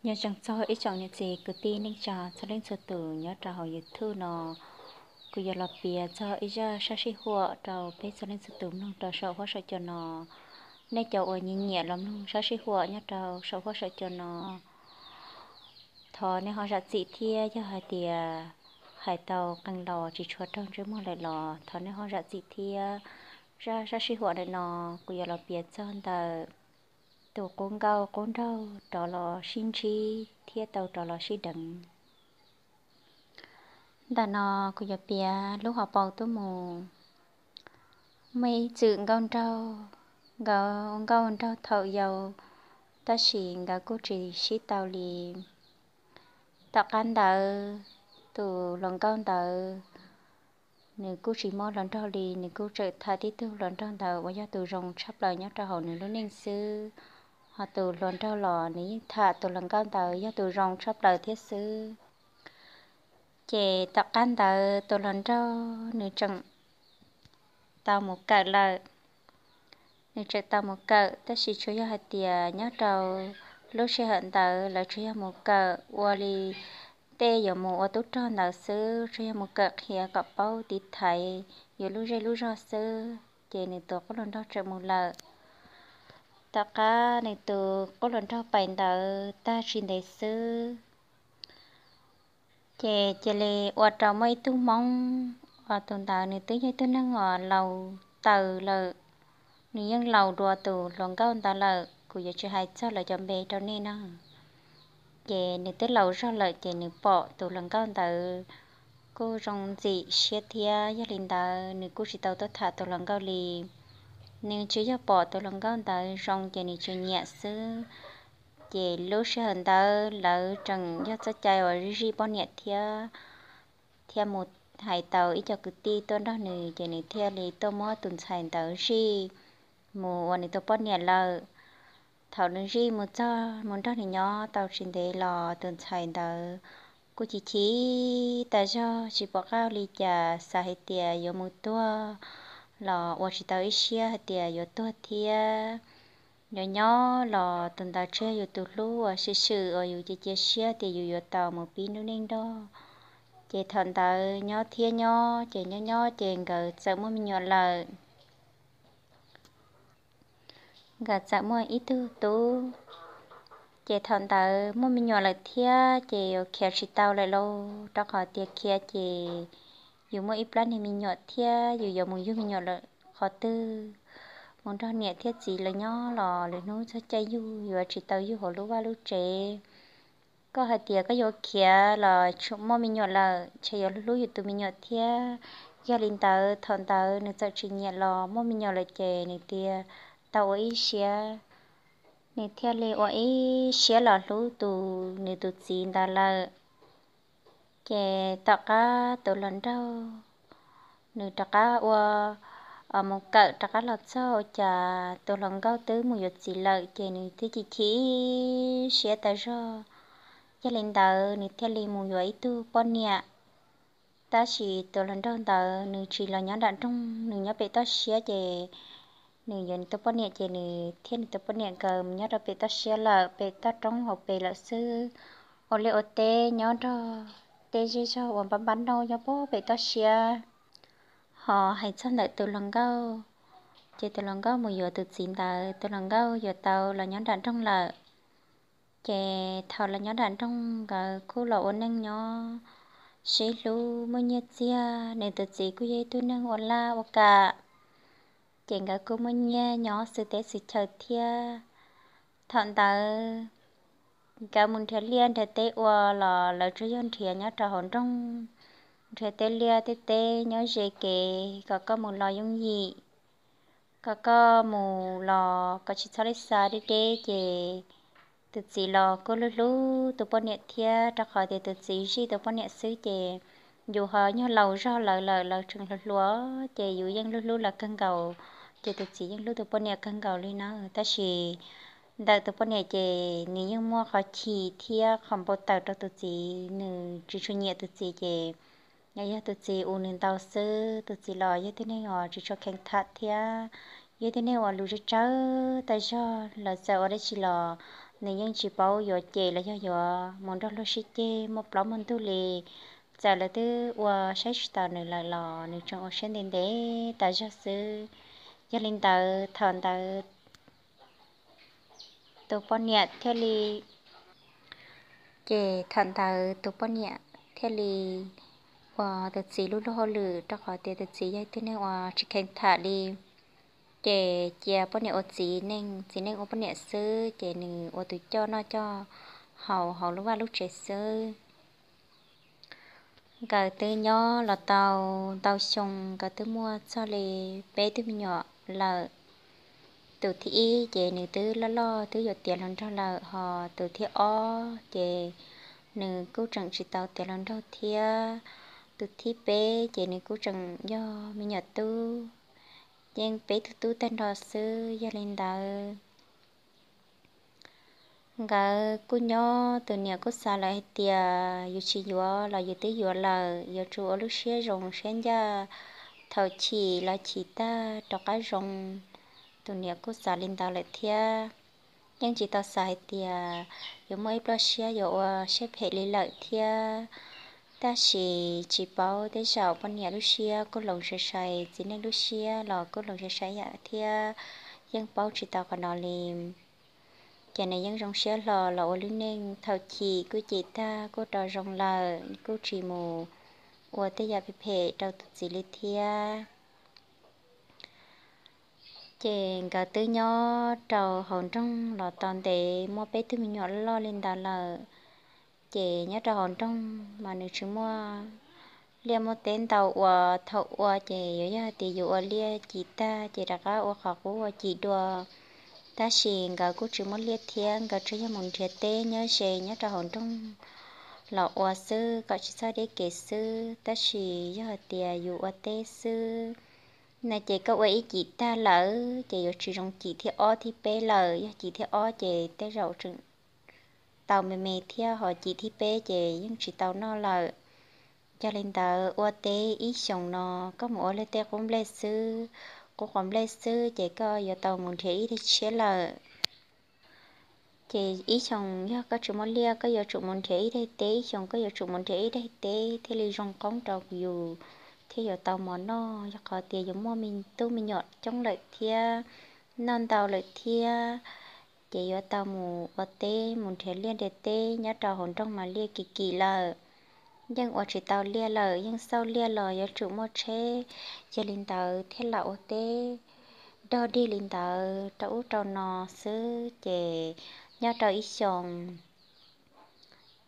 Nyob zoo txog ib tsoom niam txiv kwv tij neej tsa txhua leej txhua tus nyob rau hauv YouTube no, kuv yuav los piav txog ib zaj sab sij huam rau peb txhua leej txhua tus mloog rau saum huab saum cua no. Nej cov uas nyiam nyiam los mloog sab sij huam nyob rau saum huab saum cua no, thov nej ho zam txim thiab. Yog hais tias hais tau qee los tsis tshua raug ntsej muag lawm los thov nej ho zam txim thiab. Zaj sab sij huam ntawm no kuv yuav los piav txog ntawm tus qub nkauj qub nraug rov los sib ntsib thiab tau rov los sib deev. Ntawm no kuv yuav piav lub hauv paus tuaj mus. Muaj ib txwm nkauj nraug, nkawd nkauj nraug thaum yau, tab sis nkawd kuj tsis sib tau li. Tom qab ntawd tus hluas nkauj ntawd nws kuj tsis muaj hluas nraug li, nws kuj tseem tham tib tug hluas nraug ntawd uas yog tus zoo tshaj plaws nyob rau hauv nws lub neej xwb. Ho tus hluas nraug los nws yeej tham tus hluas nkauj ntawd yog tus zoo tshaj plaws thiab xwb. Ces tom qab ntawd tus hluas nraug nws tseem tau mus kawm lawm. Nws tseem tau mus kawm, tab sis tsuas yog hais tias nyob rau lub sij hawm ntawd lawv tsuas yog mus kawm ua li tej yuav mus ua tub rog ntawd xwb, tsuas yog mus kawm qhia kom paub tiv thaiv yus lub zej lub zog xwb. Ces nws tus qub hluas nraug tseem mus lawm. Tom qab nws tus qub hluas nraug pais ntawd tag tsis ntev xwb, ces cia li ua rau muaj ib tug Hmoob, uas tus ntawd nws twb yog ib tug neeg uas laus taws lawm, nws yeej laus dua tus hluas nkauj ntawd lawm, kuv yuav tsis hais txog lawv cov npe rau nej na. Ces nws twb laus zog lawm ces nws pom tus hluas nkauj ntawd kuj zoo ntxim siab thiab, yog li ntawd nws kuj tsis tau tuaj tham tus hluas nkauj li. Nws tsuas yog pom tus hluas nkauj ntawd zoo ces nws tsuas nyiam xwb. Ces lub sij hawm ntawd lawv tseem yog txoj cai uas zij poj niam thiab, thiab mus hais tau ib co kwv tij tuaj nrog nws, ces nws thiaj li tuaj muab tus ntxhais ntawd zij mus ua nws tus poj niam lawm. Thaum nws zij mus txog mus nrog nws nyob tau tsis ntev los tus ntxhais ntawd kuj chim chim tas zog tsis pom qab li cas, xav hais tias yuav mus tuag los ua tsis tau ib siab hais tias yuav tuag thiab. Yuav nyob los tus ntawd tsuas yog yus tus hlub uas swm swm uas yus cia cia siab tias yus yuav tau mus pib lub neej nrog. Ces thaum ntawd nyob thiab nyob ces nyob nyob ces nkawd txawm muaj me nyuam lawm. Nkawd txawm muaj ib tug tub. Ces thaum ntawd muaj me nyuam lawm thiab ces yuav khiav tsis tau lawm lauj, rau qhov tias khiav ces yus muaj ib plab niag me nyuam thiab yus yuav mus yug me nyuam lawm qhov twg? Mus nrog niam thiab txiv lawv nyob los lwm hnub txog caij yug yuav tsis tau yug hauv lub vaj lub tsev. Koj hais tias koj yuav khiav los muaj me nyuam lawm, ntshe yuav hlub yus tus me nyuam thiab. Yog li ntawd thaum ntawd nws txawm tsis nyiam los muaj me nyuam lawm ces nws thiaj tau ua ib siab, nws thiaj li ua ib siab los hlub tus nws tus txiv ntawd lawm. Ces tom qab tus hluas nraug nws rov qab ua, mus kawm rov qab los txog ua cas tus hluas nkauj twb mus yuav txiv lawm ces nws thiaj chim chim siab tas zog. Yog li ntawd nws thiaj li mus yuav ib tug poj niam. Tab sis tus hluas nraug ntawd nws tsis los nyob nram nroog, nws nyob pem toj siab ces nws yuav nws tus poj niam ces nws thiab nws tus poj niam nkawd mus nyob rau pem toj siab lawm, pem toj roob hauv pes lawm xwb. Ua liaj ua teb nyob nrog tej zej zog uas npab npab nauj nyob puag pem toj siab. Ho hais txog ntawm tus hluas nkauj, ces tus hluas nkauj mus yuav tus txiv ntawd, tus hluas nkauj yuav tau los nyob nram nroog lawm. Ces thaum los nyob nram nroog nkawd kuj los ua neej nyob sib hlub muaj nyiaj txiag, nws tus txiv kuj yog ib tug neeg ua laj ua kam. Ces nkawd kuj muaj nyiaj nyob xwb teb xwb chaw thiab. Thaum ntawd nkawd mus nrhiav liaj nrhiav teb ua los lawv tsuas yog nrhiav nyob rau hauv nroog, nrhiav tej liaj tej teb nyob ze kev kom koj mus los yooj yim, kom koj mus los koj tsis txhob li xa deb deb. Ces tus txiv los kuj hlub hlub tus poj niam thiab, rau qhov tias tus txiv zij tus poj niam xwb ces yus ho yog laus zog lawv lawm, lawv tseem hluas hluas ces yus yeej hlub hlub lawv kawg nkaus, ces tus txiv yeej hlub tus poj niam kawg nkaus li na. Tab sis ntawm tus poj niam ces nws yeej muaj qhov chim thiab qhov npau taws rau tus txiv, nws tsis tshua nyiam tus txiv ces yog tus txiv ua nws ntau xwb. Tus txiv los yog tib neeg uas tsis tshua kheev tham thiab, yog tib neeg uas lus tsawg tsawg tas zog, lawv txawm ua dab tsi los nws yeej tsis paub yuav cem los yog yuav mus nrog luag sib ceg muaj plaub muaj ntug li. Txawm lawv twb ua saib tsis taus nws lawm los nws tseem ua siab ntev ntev tas zog xwb. Yog li ntawd thaum ntawd tus poj niam thiaj li, ces thaum ntawd tus poj niam thiaj li ua tus txiv lub luag hauj lwm, rau qhov tias tus txiv yog ib tug neeg uas tsis kheev tham li. Ces cia poj niam ua txiv neej, txiv neej ua poj niam xwb, ces nws ua tus coj noj coj haus hauv lub vaj lub tsev xwb. Nkawd twb nyob los tau ntau xyoo, nkawd twb muaj txog li peb tug me nyuam lawm. Tus thib ib ces nws twb loj loj twb yuav tiav hluas nraug lawm, ho tus thib ob ces nws kuj tseem tsis tau tiav hluas nraug thiab. Tus thib peb ces nws kuj tseem yog me nyuam tub, yeej peb tug tub tag nrho xwb. Yog li ntawd nkawd kuj nyob, tus niam kuj xav lawm hais tias yus tsis yuav los yus twb yuav lawm, yuav tsum ua lub siab zoo siab ncaj, thaum chim los chim tag rov qab zoo. Tus niam kuj xav li ntawd lawm thiab, yeej tsis tau xav hais tias yuav muaj ib plab siab yuav ua siab phem li lawm thiab. Tab sis tsis paub, tej zaum poj niam lub siab kuj hloov sai sai, txiv neej lub siab los kuj hloov sai sai yam thiab, yeej paub tsis tau qhov no li. Ces nws yeej zoo siab hlo los ua lub neej, thaum chim kuj chim tag kuj rau zoo lawm, kuj tsis mus ua tej yam phem phem rau tus txiv li thiab. Ces nkawd twb nyob rau hauv nroog los tau ntev, muaj peb tug me nyuam loj li ntawd lawm. Ces nyob rau hauv nroog mas nws tsis muaj liaj muaj teb ntau ua, thaum ua ces yuav yog hais tias yus ua liaj cim tag ces rov qab ua qhov qub ua cim dua. Tab sis nkawd kuj tsis muaj liaj thiab, nkawd tsuas yog mus nrhiav teb nyob ze nyob rau hauv nroog los ua xwb kom tsis txhob deb kev xwb. Tab sis yog hais tias yus ua teb xwb no ces koj ua ib cim tag lawm ces yuav tsis zoo cim thib ob thib peb lawm. Yog cim thib ob ces tej zaum tseem tau me me thiab, ho cim thib peb ces yeej tsis tau noj lawm. Yog li ntawd ua teb ib xyoos no koj mus ua luag tej qub nplej xwb, qub qos nplej xwb ces koj yuav tau mus nrhiav ib daig tshiab lawm. Ces ib xyoos yog koj tsis muaj liaj koj yuav tsum mus nrhiav ib daig teb, ib xyoos koj yuav tsum mus nrhiav ib daig teb thiaj li zoo qoob rau yus thiab yuav tau mov noj. Yog qhov tias yus muaj me tub me nyuam coob lawm thiab, noj ntau lawm thiab, ces yuav tau mus ua teb, mus nrhiav liaj nrhiav teb. Nyob rau hauv nroog mas liaj kim kim lawm, yeej ua tsis tau liaj lawm, yeej xauj liaj los yuav tsum muaj tsheb. Yog li ntawd thiaj lam ua teb dog dig li ntawd rau ub rau no xwb. Ces nyob rau ib xyoos,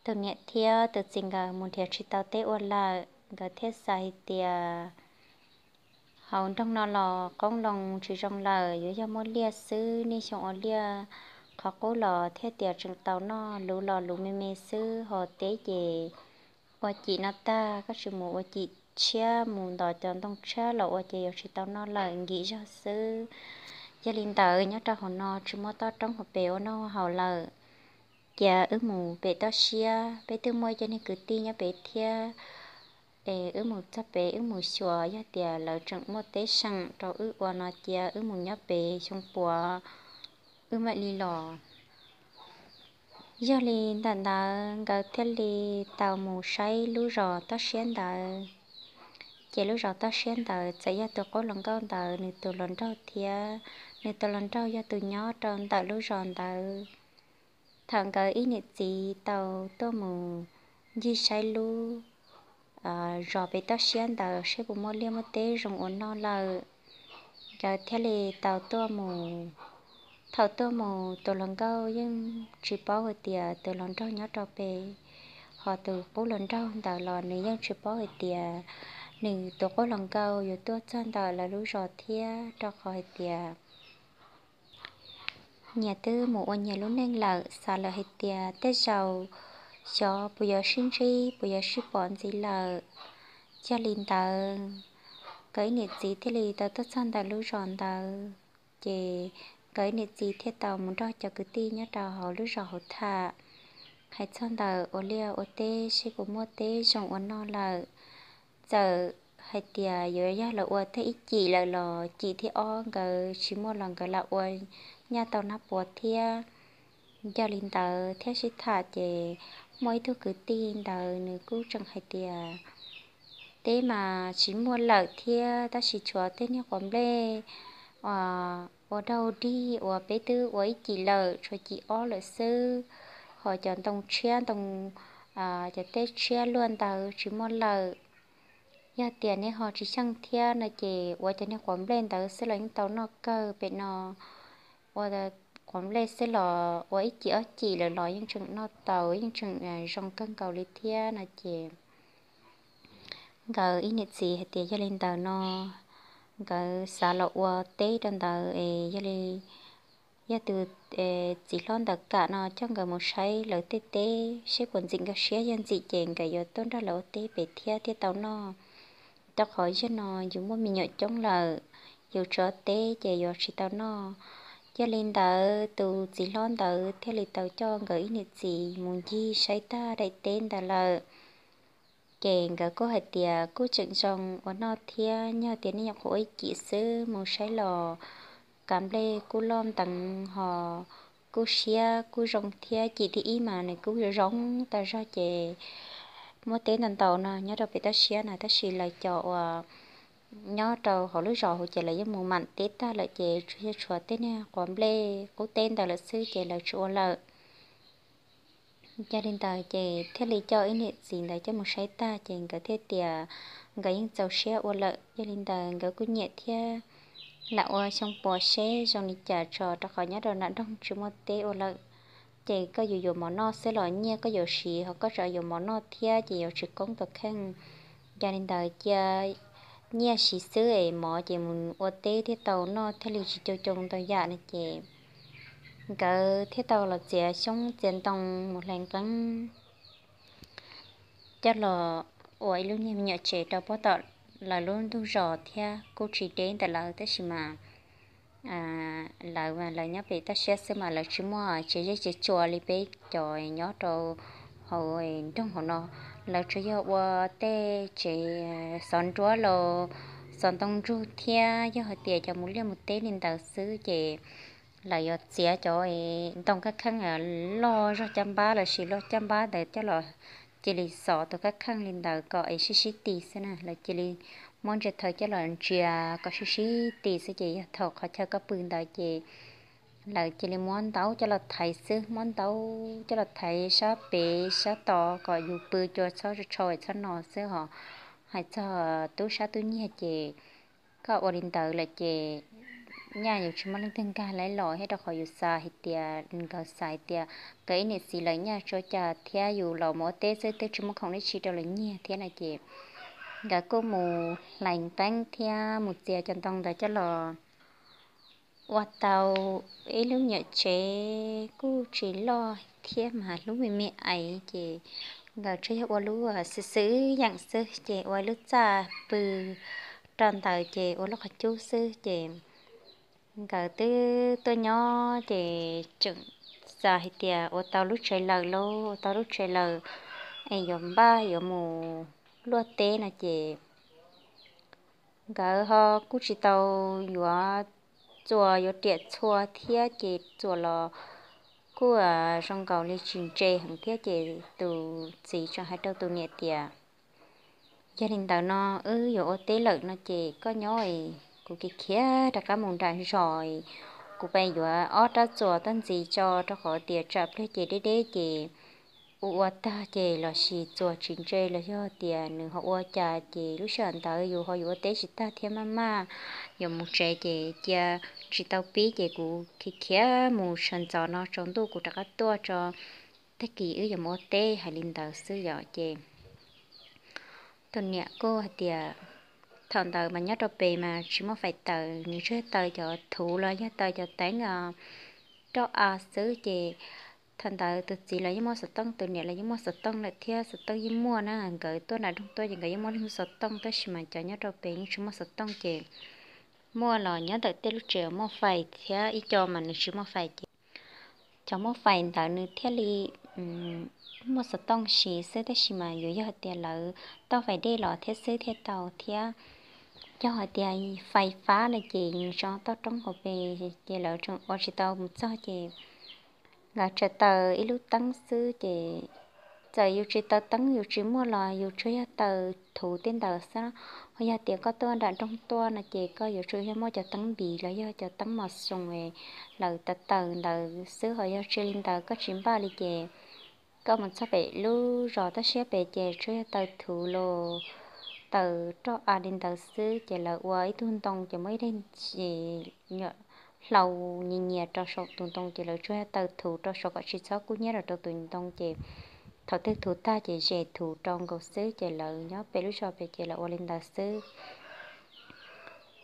tus niam thiab tus txiv nkawd mus nrhiav tsis tau teb ua lawm, nkawd thiaj xav hais tias hauv nroog no los qoob loo tsis zoo lawm, yuav yog muaj liaj xwb, niaj xyoo ua liaj qhov qub los thiaj tias tseem tau noj, luv los luv me me xwb, ho teb ces ua cim no tag koj tsis mus ua cim tshiab, mus ntos cov ntoo tshiab los ua ces yuav tsis tau noj lawm, nkim zog xwb. Yog li ntawd nyob rau hauv no tsis muaj toj roob hauv pes ua noj ua haus lawm. Cia wb mus pem toj siab, peb twb muaj cov niag kwv tij nyob pem thiab. Es wb mus txog pem wb mus xyuas, yog tias lawv tseem muaj teb seem rau wb ua no cia wb mus nyob pem xyoo puav wb mam li los. Yog li ntawm ntawd nkawd thiaj li tau mus saib lub zos toj siab ntawd. Ces lub zos toj siab ntawd txawm yog tus qub hluas nkauj ntawd nws tus hluas nraug thiab. Nws tus hluas nraug yog tus nyob rau ntawm lub zos ntawd. Thaum nkawd ib niam txiv tau tuaj mus ncig saib lub zos pem toj siab ntawd seb puas muaj liaj muaj teb zoo ua noj lawm, nkawd thiaj li tau tuaj mus. Thaum tuaj mus tus hluas nkauj yeej tsis paub hais tias tus hluas nraug nyob rau pem, ho tus qub hluas nraug ntawd los nws yeej tsis paub hais tias nws tus qub hluas nkauj yuav tuaj txog ntawm lawv lub zos thiab, rau qhov hais tias nyias twb mus ua nyias lub neej lawm, xav lawm hais tias tej zaum xyov puas yuav sib ntsib puas yuav sib pom ntxiv lawm. Yog li ntawd, nkawd ib niam txiv thiaj li tau tuaj txog ntawm lub zos ntawd, ces nkawd ib niam txiv thiaj tau mus nrog cov kwv tij nyob rau hauv lub zos hauv tham, hais txog ntawm ua liaj ua teb seb puas muaj teb zoo ua noj lawm. Txawm hais tias yuav yog los ua tag ib cim lawm los cim thib ob nkawd tsis muaj los nkawd lam ua nyaj tau nab puas thiab. Yog li ntawd thiab sib tham ces muaj ib tug kwv tij ntawd nws kuj tseem hais tias teb mas tsis muaj lawm thiab, tab sis tshuav tej niag quav nplej ua daug dig uas peb twb ua ib cim lawm, tshuav cim ob lawm xwb, ho cov ntoo tshiab ntoo, cov teb tshiab luaj ntawd tsis muaj lawm. Yog tias nej ho tsis xyeej thiab no ces ua cov niag quav nplej ntawd xwb los yeej tau noj kawg pem no. Ua quav nplej xwb los ua ib cim ob cim lawm los yeej tseem noj tau, yeej tseem zoo kawg nkaus li thiab no ces nkawd ib niam txiv hais tias yog li ntawd no nkawd xav los ua teb rau ntawd es yog li yog tus txiv hlob ntawd kam no coj nkawd mus saib lawv tej teb seb puas ntxim nkawd siab, yog ntxim ces nkawd yuav tuaj nrog lawv ua teb pem thiab thiaj tau noj. Rau qhov yog no yus muaj me nyuam coob lawm, yus tso teb ces yuav tsis tau noj. Yog li ntawd tus txiv hlob ntawd thiaj li tau coj nkawd ib niam txiv mus ncig saib tag daim teb ntawd lawm. Ces nkawd kuj hais tias kuj tseem zoo ua noj thiab, yog tias nej nyuam qhuav ua ib cim xwb mus saib los kav nplej kuj loj nteev ho kuj siab kuj zoo thiab. Cim thib ib mas nws kuj zoo tag zog ces muaj teb ntau ntau no nyob rau pem toj siab na, tab sis lawv cov uas nyob rau hauv lub zos hauv ces lawv yeej mus mam teb tag lawm ces tsuas yog tshuav tej niag quav nplej qub teb ntawd lawm xwb ces lawv tsis ua lawm. Yog li ntawd ces thiaj li coj ib niam txiv ntawd coj mus saib tag ces nkawd thiaj tias nkawd yeej txaus siab ua lawm. Yog li ntawd nkawd kuj nyiam thiab lam ua xyoo puas seb zoo li cas tso, rau qhov nyob rau nram nroog tsis muaj teb ua lawm. Ces koj yuav yuav mov noj xwb los nyiaj koj yuav siv, ho koj tseem yuav mov noj thiab ces yuav tsis koob tus kheej. Yog li ntawd cia nyiaj siv xwb es mov ces mus ua teb thiaj tau noj thiaj li tsis coo coo ntau yam no ces nkawd thiaj tau los txiav xyoob txiav ntoo mus hlais nqeeb coj los ua ib lub niag me nyuam tsev rau pem tom lawv lub ntug zos thiab kuj tsis deb ntawm lawv tab sis mas lawv, lawv nyob pem toj siab xwb mas lawv tsis muaj tsev zej tsev tsua li peb cov nyob rau hauv nroog hauv no. Lawv tsuas yog ua tej tsev xov nruab los xov ntoo ntsug thiab yog hais tias cov mus liaj mus teb li ntawd xwb ces lawv yuav txiav cov ntoo kab kheej loj zog caj npab los sis loj caj npab ntawd coj los cia li xov tus kab kheej li ntawd kom es sib sib ti xwb na. Lawv cia li muab ntsia thaw coj los ntsia kom sib sib ti xwb ces yog thaum qhov chaw koj pw ntawd ces lawv cia li muab ntaub coj los thaiv xwb, muab ntaub coj los thaiv sab pem sab tod kom yus pw cua txhob tshau txhob no xwb hos. Hais txog tub sab tub nyiag ces koj ua li ntawd lawm ces nyaj yuav tsis muaj leej twg nkag laib los thiab, rau qhov yus xav hais tias, nkawd xav hais tias nkawd ib niam txiv lawv nyaj tsuav cas thiab yus los mus ua teb xwb twb tsis muaj khoom dab tsi rau lawv nyiag thiab no ces nkawd kuj mus hlais nqeeb thiab mus txiav cov ntoo ntawd coj los ua tau ib lub nyuam tsev kuj tsis loj thiab mas lub me me aiv ces nkawd tsuas yog ua lub xwb xwb yeem xwb ces ua lub txaj pw rau ntawd ces ua lub qhov cub xwb ces nkawd twb tuaj nyob ces tseem xav hais tias ua tau lub tsev lawm lauj, ua tau lub tsev lawm es yuav npaj yuav mus luaj teb no ces nkawd ho kuj tsis tau yuav txuas yuav riam txhua thiab ces txuas los kuj zoo nkaus li tsis ntse heev thiab ces tus txiv tseem hais rau tus niam tias, yog li ntawd no wb yuav ua teb lawm no ces koj nyob es kuv khiav khiav rov qab mus nram zos, kuv pais yuav ob rab txuas toj ntxiv tso rau qhov tias tsam pliag ces deb deb ces ua ua tag ces los sis txuas tsis ntse los yog tias nws ho ua cas ces lub sij hawm ntawd yus ho yuav ua teb tsis tag thiab maj maj yuav mus tsev ces cia tsis tau pib ces kuv khiav khiav mus sawv ntxov no tsaus ntuj kuv rov qab tuaj tso, tag kis wb yuav mus ua teb. Hais li ntawd xwb yom ces tus niam kuj hais tias thaum ntawd mas nyob rau pem mas tsis muaj fais taws, nws tsuas taws cov thuv los yog taws cov teeb roj av xwb ces thaum ntawd tus txiv los yeej muaj xov tooj, tus niam los yeej muaj xov tooj lawm thiab, xov tooj yeej muaj na, nkawd tuaj nram nroog tuaj ces nkawd yeej muaj lub xov tooj tab sis mas cov nyob rau pem yeej tsis muaj xov tooj ces muaj los nyob ntawm tej lub tsev uas muaj fais thiab, ib co mas nws tsis muaj fais ces cov muaj fais ntawd nws thiaj li muaj xov tooj siv xwb tab sis mas yuav yog hais tias lawv toj fais dej los thiab xwb thiaj tau thiab. Yog hais tias fais fab no ces nws tso toj roob hauv pes ces lawv tseem ua tsis tau mus txog ces nkawd tsuas taws ib lub teeb xwb ces txawm yus tsis taws teeb yus tsis muaj los yus tsuas yog taws thuv tej ntawd xwb. Ho yog tias koj tuaj nram nroog tuaj no ces koj yuav tsum yog muaj cov teeb npiv los yog cov teeb mos xoo lawv taws taws ntawd xwb. Ho yog tsis li ntawd koj tsis npaj li ces koj mus txog pem lub zos toj siab pem ces tsuas yog taws thuv los taws roj av li ntawd xwb. Ces lawv ua ib tug ntoo ces muaj ib daim ntsis hlau nyias nyias rau saum tus ntoo ces lawv tsuas yog taws thuv rau saum kom tsis txhob kub hnyiab rau rau tus ntoo ces thaum twg thuv tag ces zes thuv rau nkaus xwb. Ces lawv nyob pem lub zos pem ces lawv ua li ntawd xwb.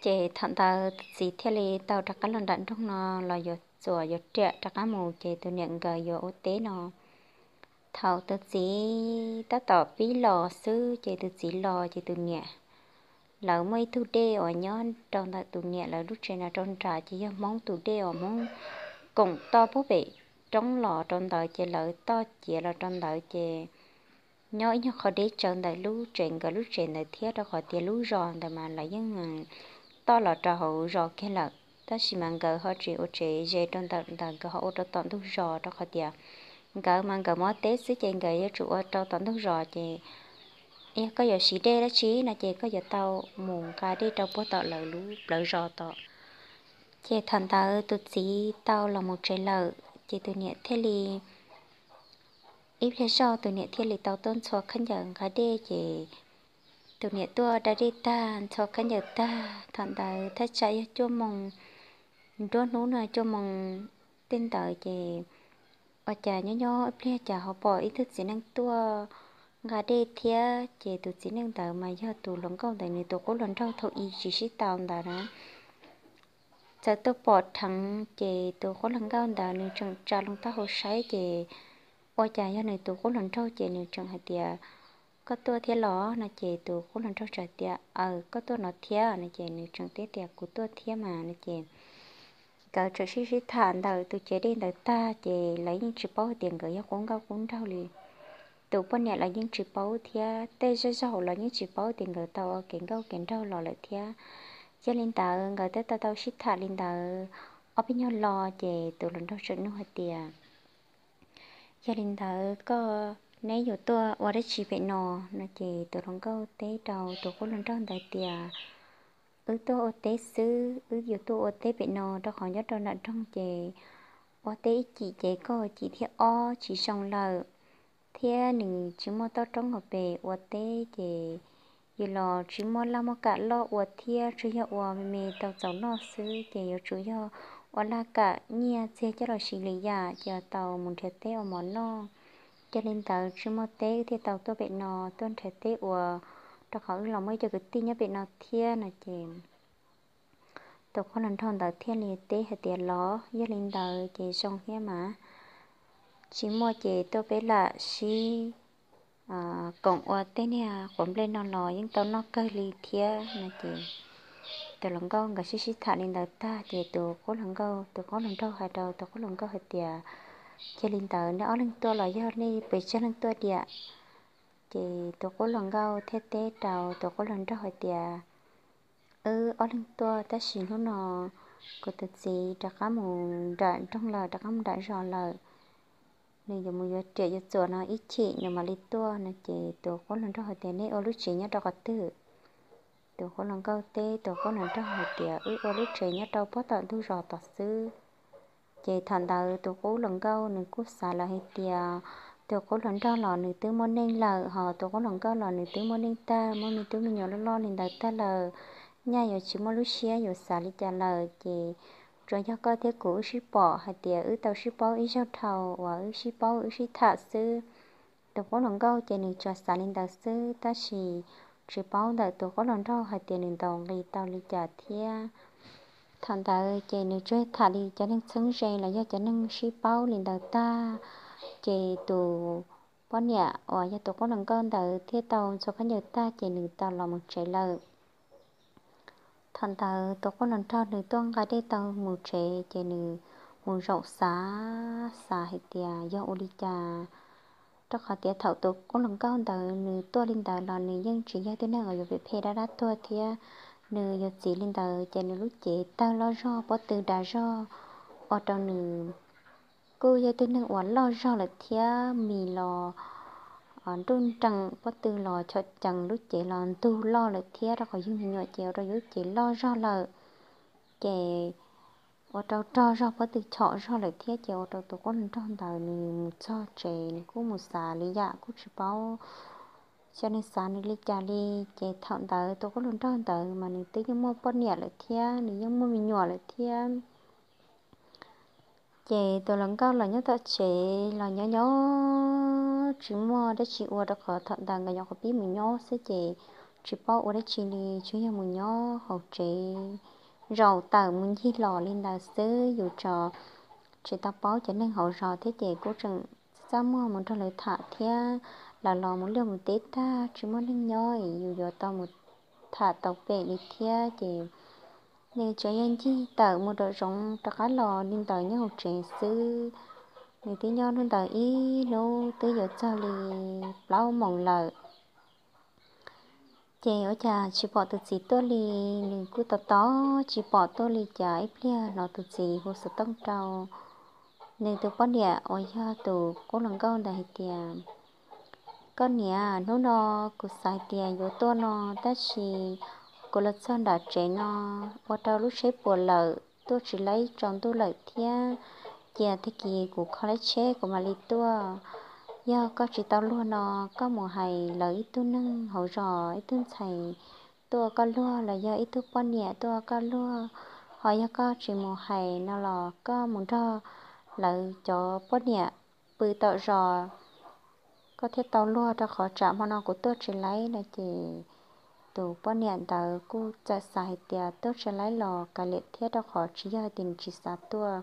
Ces thaum ntawd tus txiv thiaj li tau rov qab los nram nroog no los yuav txuas yuav riam rov qab mus ces tus niam nkawd yuav ua teb no. Thaum tus txiv tab tom pib los xwb ces tus txiv los ces tus niam, lawv muaj ib tug dej uas nyob rau ntawm tus niam lawv lub tsev no rau nram ces yog Hmoob tus dej uas Hmoob koom toj puag pem roob los rau ntawd ces lawv toj ciav los rau ntawd ces nyob ib nyuag qhov deb tsawv ntawm lub tsev nkawd lub tsev ntawd thiab rau qhov tias lub zos ntawd mas lawv yeej toj los rau hauv zos kiag lawm tab sis mas nkawd ho tsis ua tsev ze rau ntawm ntawd, nkawd ho ua rau tom ntug zos rau qhov tias nkawd mas nkawd mus ua teb xwb ces nkawd yuav tsum ua rau tom ntug zos ces yog koj yuav siv dej dab tsi no ces koj yuav tau mus nqa dej rau puag tom lawv lub plawv zos tom. Ces thaum ntawd tus txiv tau los mus tsev lawm ces tus niam thiaj li, ib pliag zog tus niam thiaj li tau tuaj ntxhua khaub ncaws nqa dej ces tus niam tuaj da dej tag ntxhua khaub ncaws tag thaum ntawd thaj tsam yog cuaj moos nruab hnub no cuaj moos tej ntawd ces ua cas nyob nyob ib pliag cas ho pom ib tug txiv neej tuaj nqa dej thiab ces tus txiv neej ntawd mas yog tus hluas nkauj ntawd nws tus qub hluas nraug thaum i tsis sib tau ntawd na. Txawm tuaj pom dheev ces tus qub hluas nkauj ntawd nws tseem tsa loo taub hau saib ces ua cas yog nws tus qub hluas nraug ces nws tseem hais tias, koj tuaj thiab los no ces tus qub hluas nraug tseem tias, aws, koj tuaj no thiab no ces nws tseem teb tias kuv tuaj thiab mas no ces nkawd tseem sib sib tham ntawm tus ciav dej ntawd tag ces lawv yeej tsis paub tias nkawd yog qub nkauj qub nraug li. Tus poj niam los yeej tsis paub thiab tej zej zog los yeej tsis paub tias nkawd tau ua kev nkauj kev nraug los lawm thiab. Yog li ntawd nkawd twb tau tau sib tham li ntawd ob peb nyuag lo ces tus hluas nraug tseem nug hais tias, yog li ntawd koj, neb yuav tuaj ua dab tsi pem no no ces tus hluas nkauj teb rau tus qub hluas nraug ntawd tias, wb tuaj ua teb xwb, wb yuav tuaj ua teb pem no rau qhov nyob rau nram nroog ces ua teb ib cim ces koj ua cim thiab ob tsis zoo lawm thiab nws tsis muaj toj roob hauv pes ua teb ces yus los tsis muaj laj muaj kam loj ua thiab tsuas yog ua me me tau txaus noj xwb ces yuav tsum yog ua laj kam nyiaj txiag coj los siv lwm yam ces tau mus nrhiav teb ua mov noj. Yog li ntawd tsis muaj teb wb thiaj tau tuaj pem no tuaj nrhiav teb ua rau qhov wb los muaj ib co kwv tij nyob pem no thiab no ces tus qub hluas nraug ntawd thiaj li teb hais tias los yog li ntawd ces zoo thiab mas, tsis muaj ces tuaj peb lam sib koom ua tej niag quav nplej no los yeej tau noj kawg li thiab no ces tus hluas nkauj nkawd sib sib tham li ntawd tag ces tus qub hluas nkauj, tus qub hluas nraug hais rau tus qub hluas nkauj hais tias, yog li ntawd nej ob leeg tuaj los yog nej pes tsawg leej tuaj diam? Ces tus qub hluas nkauj thiaj teb rau tus qub hluas nraug hais tias, wb ob leeg tuaj tab sis hnub no kuv tus txiv rov qab mus nram nroog lawm, rov qab mus nram zos lawm, nws yuav mus yuav riam yuav txuas no ib chim nws mam li tuaj no ces tus qub hluas nraug hais tias, nej ua lub tsev nyob rau qhov twg? Tus qub hluas nkauj teb tus qub hluas nraug hais tias, wb ua lub tsev nyob rau puag tom ntug zos tod xwb. Ces thaum ntawd tus qub hluas nkauj nws kuj xav lawm hais tias tus qub hluas nraug los nws twb muaj neej lawm, ho tus qub hluas nkauj los nws twb muaj neej tag, muaj me tub me nyuam loj loj li ntawd tag lawm, nyaj yuav tsis muaj lub siab yuav xav li cas lawm. Ces tsuas yog koj thiab kuv wb sib pom hais tias wb tau sib paub ib zaug dhau uas wb sib paub wb sib tham xwb. Tus qub hluas nkauj ces nws tsuas xav li ntawd xwb tab sis tsis paub ntawm tus qub hluas nraug hais tias nws ntaus nqi tau li cas thiab. Thaum ntawd ces nws tsuas tham li cov neeg txheeb ze los yog cov neeg sib paub li ntawd tag, ces tus poj niam uas yog tus qub hluas nkauj ntawd thiaj tau ntxhua khaub ncaws tag ces nws tau los mus tsev lawm. Thaum ntawd tus qub hluas nraug nws tuaj nqa dej tau mus tsev ces nws mus zaum xav xav hais tias yog ua li cas, rau qhov tias thaum tus qub hluas nkauj ntawd nws tuaj li ntawd los nws yeej tsis yog tib neeg uas yuav phem phem dab dab tuag thiab, nws yuav txiv li ntawd ces nws lub cev tawg loj zog pob tw dav zog ua rau nws kuj yog tug neeg uas loj zog lawm thiab, mis los nruj nreem, pob tw los chom cees, lub cev los ntug loj lawm thiab, rau qhov yug me nyuam ces ua rau yus lub cev loj zog lawm, ces ua rau rog zog pob tw chom zog lawm thiab, ces ua rau tus qub hluas nraug ntawd nws mus txog tsev nws kuj mus xav li yam kuj tsis paub xyov nws xav nws li cas li. Ces thaum ntawd tus qub hluas nraug ntawd mas nws twb yeej muaj poj niam lawm thiab, nws yeej muaj me nyuam lawm thiab. Ces tus hluas nkauj los nyob tom tsev los nyob nyob tsis muaj dab tsi ua, rau qhov thaum ntawd nkawd nyuam qhuav pib mus nyob xwb ces tsis paub ua dab tsi li, tsuas yog mus nyob hauv tsev, zaum tawm mus ncig los li ntawd xwb. Yus tso tsis tau paub cov neeg hauv zos thiab ces kuj tseem txaj muag mus nrog lawv tham thiab, lawv los mus liaj mus teb tag tsis muaj neeg nyob es yus yuav tau mus tham tau pem li thiab. Ces nws tsuas yog ncig tawm mus nram zoov rov qab los li ntawd nyob hauv tsev xwb. Nws twb nyob hnub ntawd ib hnub twb yuav txog li plaub moos lawm, ces ua cas tsis pom tus txiv tuaj li. Nws kuj tos tos tsis pom tuaj li, cas ib pliag hnov tus txiv hu xov tooj rau nws tus poj niam uas yog tus qub hluas nkauj ntawd hais tias, Koj niam, hnub no kuv xav hais tias yuav tuaj no, tab sis kuv los txog nram tsev no ua rau lub tsheb puas lawm, tuaj tsis laib tsaus ntuj lawm thiab. Cia tag kis kuv kho lab tsheb kuv mam li tuaj. Yog koj tsis tau luag no, koj mus hais lawv ib tug neeg hauv zos, ib tug ntxhais tuaj ua koj luag los yog ib tug poj niam tuaj ua koj luag. Ho yog koj tsis mus hais no los koj mus nrog lawv cov poj niam pw tom zos, koj thiaj tau luag, rau qhov tsam hmo no kuv tuaj tsis laib no. Ces tus poj niam ntawd kuj txawm xav hais tias tuaj tsis laib los kav liam thiab, rau qhov tsis yog hais tias nws tsis xav tuaj,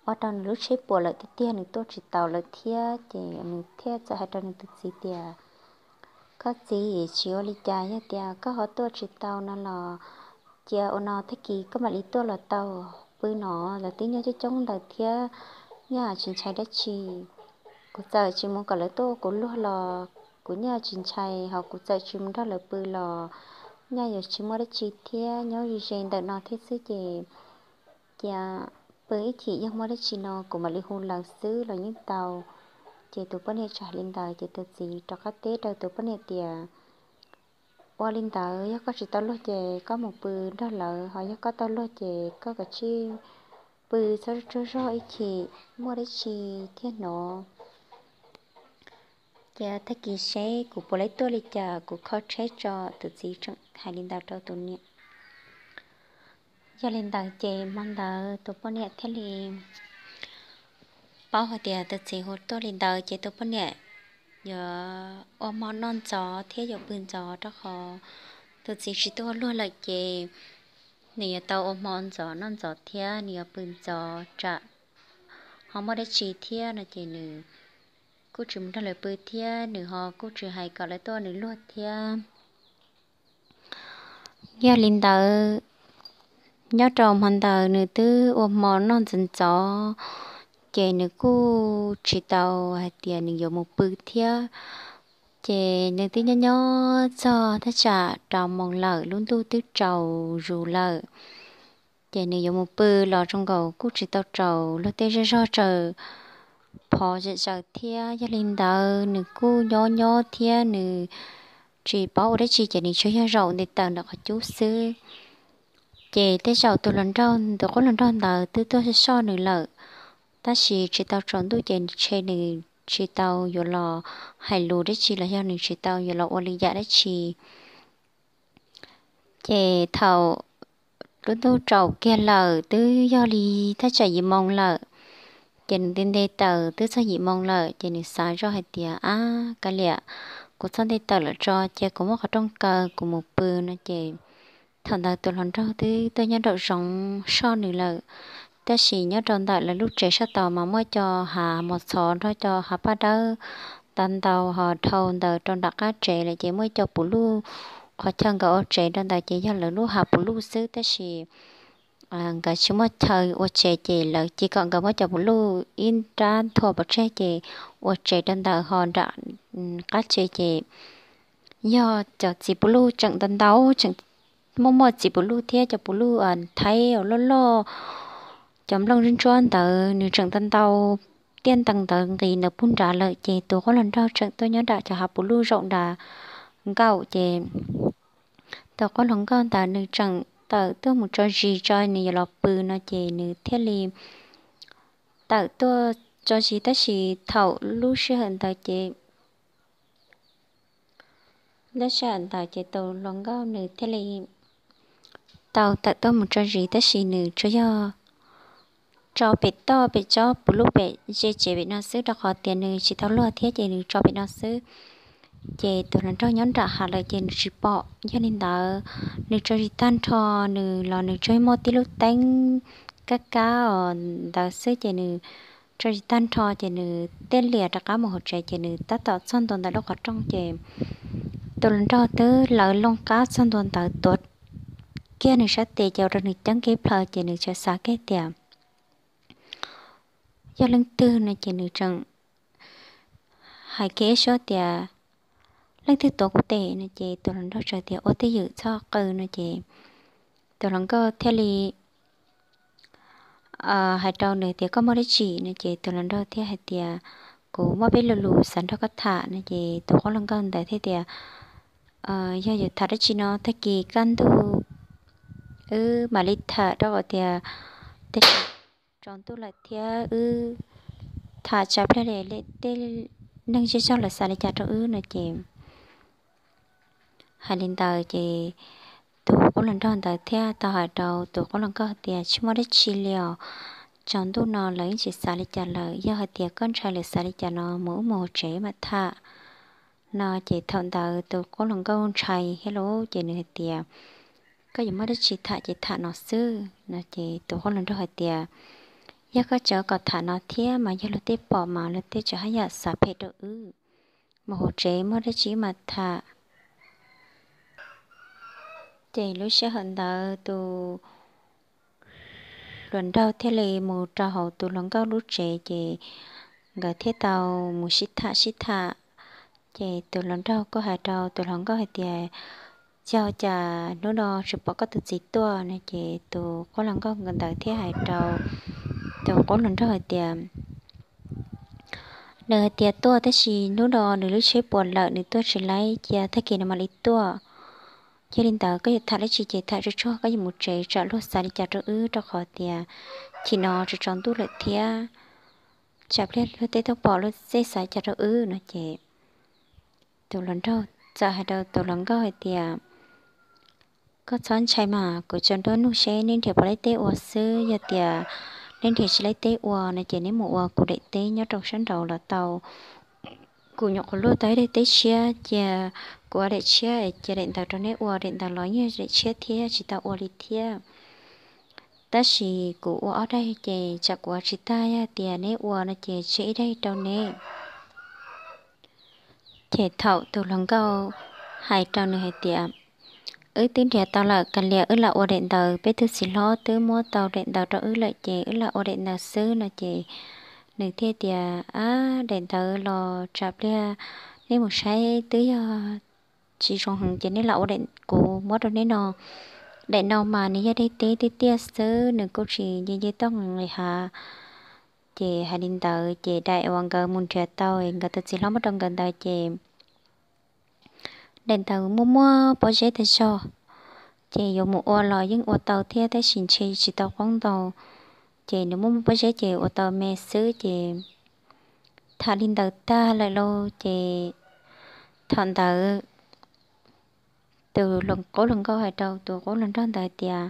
ua rau nws lub tsheb puas lawm tiag tiag, nws tuaj tsis tau lawm thiab. Ces nws thiaj txawm hais rau nws tus txiv tias, Koj txiv, tsis ua li cas, yog tias koj ho tuaj tsis tau no los cia ua no, tag kis koj mam li tuaj los tau. Pw no lawv twb nyob coob coob ntawd thiab, nyaj tsis ntshai dab tsi. Kuv txawm tsis mus kom lawv tuaj ua kuv luag los kuv nyaj tsis ntshai, ho kuv txawm tsis mus nrog lawv pw los nyaj yuav tsis muaj dab tsi thiab, nyob ze ze ntawm no thiab xwb. Ces cia pw ib chim, yog muaj dab tsi no kuv mam li hu lawv xwb los yeej tau. Ces tus poj niam txawm hais li ntawd, ces tus txiv rov qab teb rau tus poj niam tias, Ua li ntawd, yog koj tsis tau luag ces koj mus pw nrog lawv, ho yog koj tau luag ces koj kav tsij pw txhob tsaug zog ib chim, muaj dab tsi thiaj hnov. Ces tag kis seb kuv puas laib tuaj li cas, kuv kho tsheb tso. Tus txiv tseem hais li ntawd rau tus niam. Yog li ntawd ces hmo ntawd tus poj niam thiaj li paub hais tias tus txiv hu tuaj li ntawd, ces tus poj niam yuav ua hmo noj ntxov thiab yuav pw ntxov, rau qhov tus txiv tsis tuaj ua luag lawm ces nws yuav tau ua hmo ntxov noj ntxov thiab nws yuav pw ntxov tsam ho muaj dab tsi thiab no. Ces nws kuj tsis mus nrog lawv pw thiab nws ho kuj tsis hais kom lawv tuaj ua nws luag thiab. Yog li ntawd, nyob rau hmo ntawd nws twb ua hmo noj ntxov ntxov, ces nws kuj tsis tau hais tias nws yuav mus pw thiab. Ces nws twb nyob nyob txog thaj tsam rau moos lawm, lub ntuj twb tsaus zus lawm. Ces nws yuav mus pw los zoo nkaus kuj tsis tau tsaus, luag tej zej zog tsaws phov zom zaws thiab. Yog li ntawd nws kuj nyob nyob thiab nws tsis paub ua dab tsi, ces nws tsuas yog zaum nti tawm ntawm qhov cub xwb. Ces tej zaum tus hluas nraug, tus qub hluas nraug ntawd twb tuaj soj nws lawm, tab sis tsis tau tsaus ntuj ces ntshe nws tsis tau yuav los hais lus dab tsi los yog nws tsis tau yuav los ua li yam dab tsi. Ces thaum lub ntuj tsaus kiag lawm twb yog li thaj tsam yim moo lawm, ces nws nti nti tawm twb txog yim moo lawm, ces nws xav zoj hais tias, Ab, kav liam, kuv txhob nti tawm lawm tso, cia kuv muab qhov rooj kaw kuv mus pw no. Ces thaum ntawd tus hluas nraug twb tuaj nyob nraum zoov soj nws lawm, tab sis nyob rau ntawm lawv lub tsev sab tod mas muaj cov hav mos txhov nrog cov hav paj dawb ntau ntau ho dhau ntawd rau nram qab tsev lawm, ces muaj ib co puv luj, qhov chaw nkawd ua tsev rau ntawd ces yog lawv lub hav puv luj xwb, tab sis nkawd tsis muaj chaw ua tsev, ces lawv cia kom nkawd muab cov puv luj ib nrab nthua pov tseg ces ua tsev rau ntawd, ho nram qab tsev ces yog cov txiv puv luj tseem ntau ntau, tseem muaj muaj txiv puv luj thiab cov puv luj thaib loj loj, cov nplooj ntsuab ntawd nws tseem tau ntau tiaj ntees ntawd nqis ntawd pug nrad lawm ces tus qub hluas nraug tseem tuaj nyob nram cov hav puv luj zaum nrad nkaum ces tus qub hluas nkauj ntawd nws tseem tawm tuaj mus tso zis tso nws yuav los pw no ces nws thiaj li tawm tuaj tso zis tab sis thaum lub sij hawm ntawd ces lub sij hawm ntawd ces tus hluas nkauj nws thiaj li tau tawm tuaj mus tso zis tab sis nws tsuas yog tso pem toj pem tsob puv luj pem ze tsev pem no xwb rau qhov tias nws tsis tau luag thiab ces nws tso pem no xwb. Ces tus hluas nraug nyob nram hav lawm ces nws tsis pom. Yog li ntawd nws tso zis tag nrho, nws los nws tsuas muaj tib lub teeb kab kab os ntawd xwb ces nws tso zis tag nrho ces nws tej lias rov qab mus hauv tsev ces nws tab tom txog ntua ntawm lub qhov rooj ces tus hluas nraug twb lawv loo qab txog ntua ntawd tuav kiag nws sab tes ces ua rau nws ceeb kiag plaws ces nws txawm xav kiag tias yog leej twg no ces nws tseem hais kiag ib suab tias leej twg tuav kuv tes no ces tus hluas nraug txawm tias ua twj ywm txhob qw no ces tus hluas nkauj thiaj li hais rau nws tias koj muaj dab tsi no ces tus hluas nraug thiaj hais tias kuv muaj peb lo lus xav nrog koj tham no ces tus qub hluas nkauj ntawd thiaj tias yog yuav tham dab tsi no tag kis kaj ntug wb mam li tham rau qhov tias tej tsaus ntuj lawm thiab wb tham tsam pliag li tej neeg zej zog lawv xav li cas rau wb no ces hais li ntawd ces tus qub hluas nraug ntawd thiaj tau hais rau tus qub hluas nkauj tias tsis muaj dab tsi li os, tsaus ntuj no lawv yeej tsis xav li cas lawm, yog hais tias koj ntshai lawv xav li cas no mus wb mus hauv tsev mam tham no ces thaum ntawd tus qub hluas nkauj ntshai thiab lauj ces nws hais tias koj yuav muaj dab tsi tham ces tham no xwb no ces tus qub hluas nraug hais tias yog koj tseem kom tham no thiab mas yog luag tej pom mas luag tej tseem haj yam xav phem rau wb, mus hauv tsev muaj dab tsi wb mam tham. Ces lub sij hawm ntawd tus hluas nraug thiaj li mus rau hauv tus hluas nkauj lub tsev ces nkawd thiaj tau mus sib tham sib tham. Ces tus hluas nraug kuj hais rau tus hluas nkauj hais tias txog cas hnub no tsis pom koj tus txiv tuaj no ces tus qub hluas nkauj ntawd thiaj hais rau tus qub hluas nraug hais tias nws hais tias tuaj tab sis hnub no nws lub tsheb puas lawm nws tuaj tsis laib cia tag kis no mam li tuaj. Yog li ntawd koj yuav tham dab tsi ces tham tsuag tsuag, koj yuav mus tsev tsam luag xav li cas rau wb rau qhov tias chim no tsaus tsaus ntuj lawm thiab tsam pliag luag tej tuaj pom luag tej xav li cas rau wb no ces tus hluas nraug txawm hais rau tus hluas nkauj hais tias koj txhob ntshai mas kuv tsuas nrog nug seb neb nrhiav puas laib teb ua xwb, yog tias neb nrhiav tsis laib teb ua no ces neb mus ua kuv daim teb nyob rau sab nraud los tau. Kuv nyuam qhuav luaj tau ib daim teb tshiab cia kuv ua daim tshiab es cia daim ntawd rau neb ua, daim ntawd los yeej daim tshiab thiab tsis tau ua li thiab. Tab sis kuv ua ob daim ces tsam kuv ua tsis tag yog tias neb ua no ces tseg ib daim rau neb. Ces thaum tus hluas nkauj hais rau nws hais tias wb twb nrhiav tau lawm, kav liam wb lam ua daim ntawd, peb tus txiv hlob twb muab tau daim ntawd rau wb lawm ces wb lam ua daim ntawd xwb no ces nws thiaj tias ab daim ntawd los tsam pliag neb mus saib twb yog tsis zoo heev ces neb lam ua daim kuv muab rau neb no. Daim no mas nws yog daim teb tiaj tiaj xwb, nws kuj tsis nce nce toj nqis hav. Ces hais li ntawd ces daim uas nkawd mus nrhiav tau nkawd tus txiv hlob muab rau nkawd ntawd ces daim ntawd muaj muaj pob zeb tag zog, ces yuav mus ua los yeej ua tau thiab tab sis ntshe tsis tau qoob ntau, ces nws muaj muaj pob zeb ces ua tau me xwb ces tham li ntawd tag lawm lauj ces thaum ntawd tus qub hluas nkauj hais rau tus qub hluas nraug ntawd tias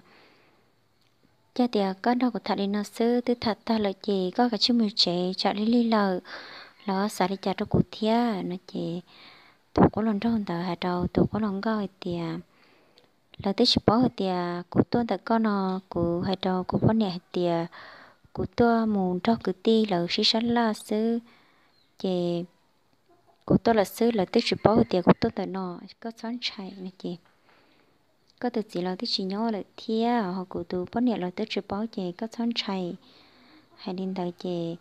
yog tias koj nrog kuv tham li no xwb twb tham tag lawm ces koj kav tsij mus tsev tsam lig lig lawm los xav li cas rau kuv thiab no ces tus qub hluas nraug ntawd hais rau tus qub hluas nkauj hais tias lawv twb tsis paub hais tias kuv tuaj ntawm koj no, kuv hais rau kuv poj niam hais tias kuv tuaj mus nrog kwv tij lawv sib sab laj xwb ces kuv tuaj lawm xwb, lawv twb tsis paub hais tias kuv tuaj ntawm no, koj txhob ntshai no ces koj tus txiv los twb tsis nyob lawm thiab ho kuv tus poj niam los twb tsis paub ces koj txhob ntshai. Hais li ntawd ces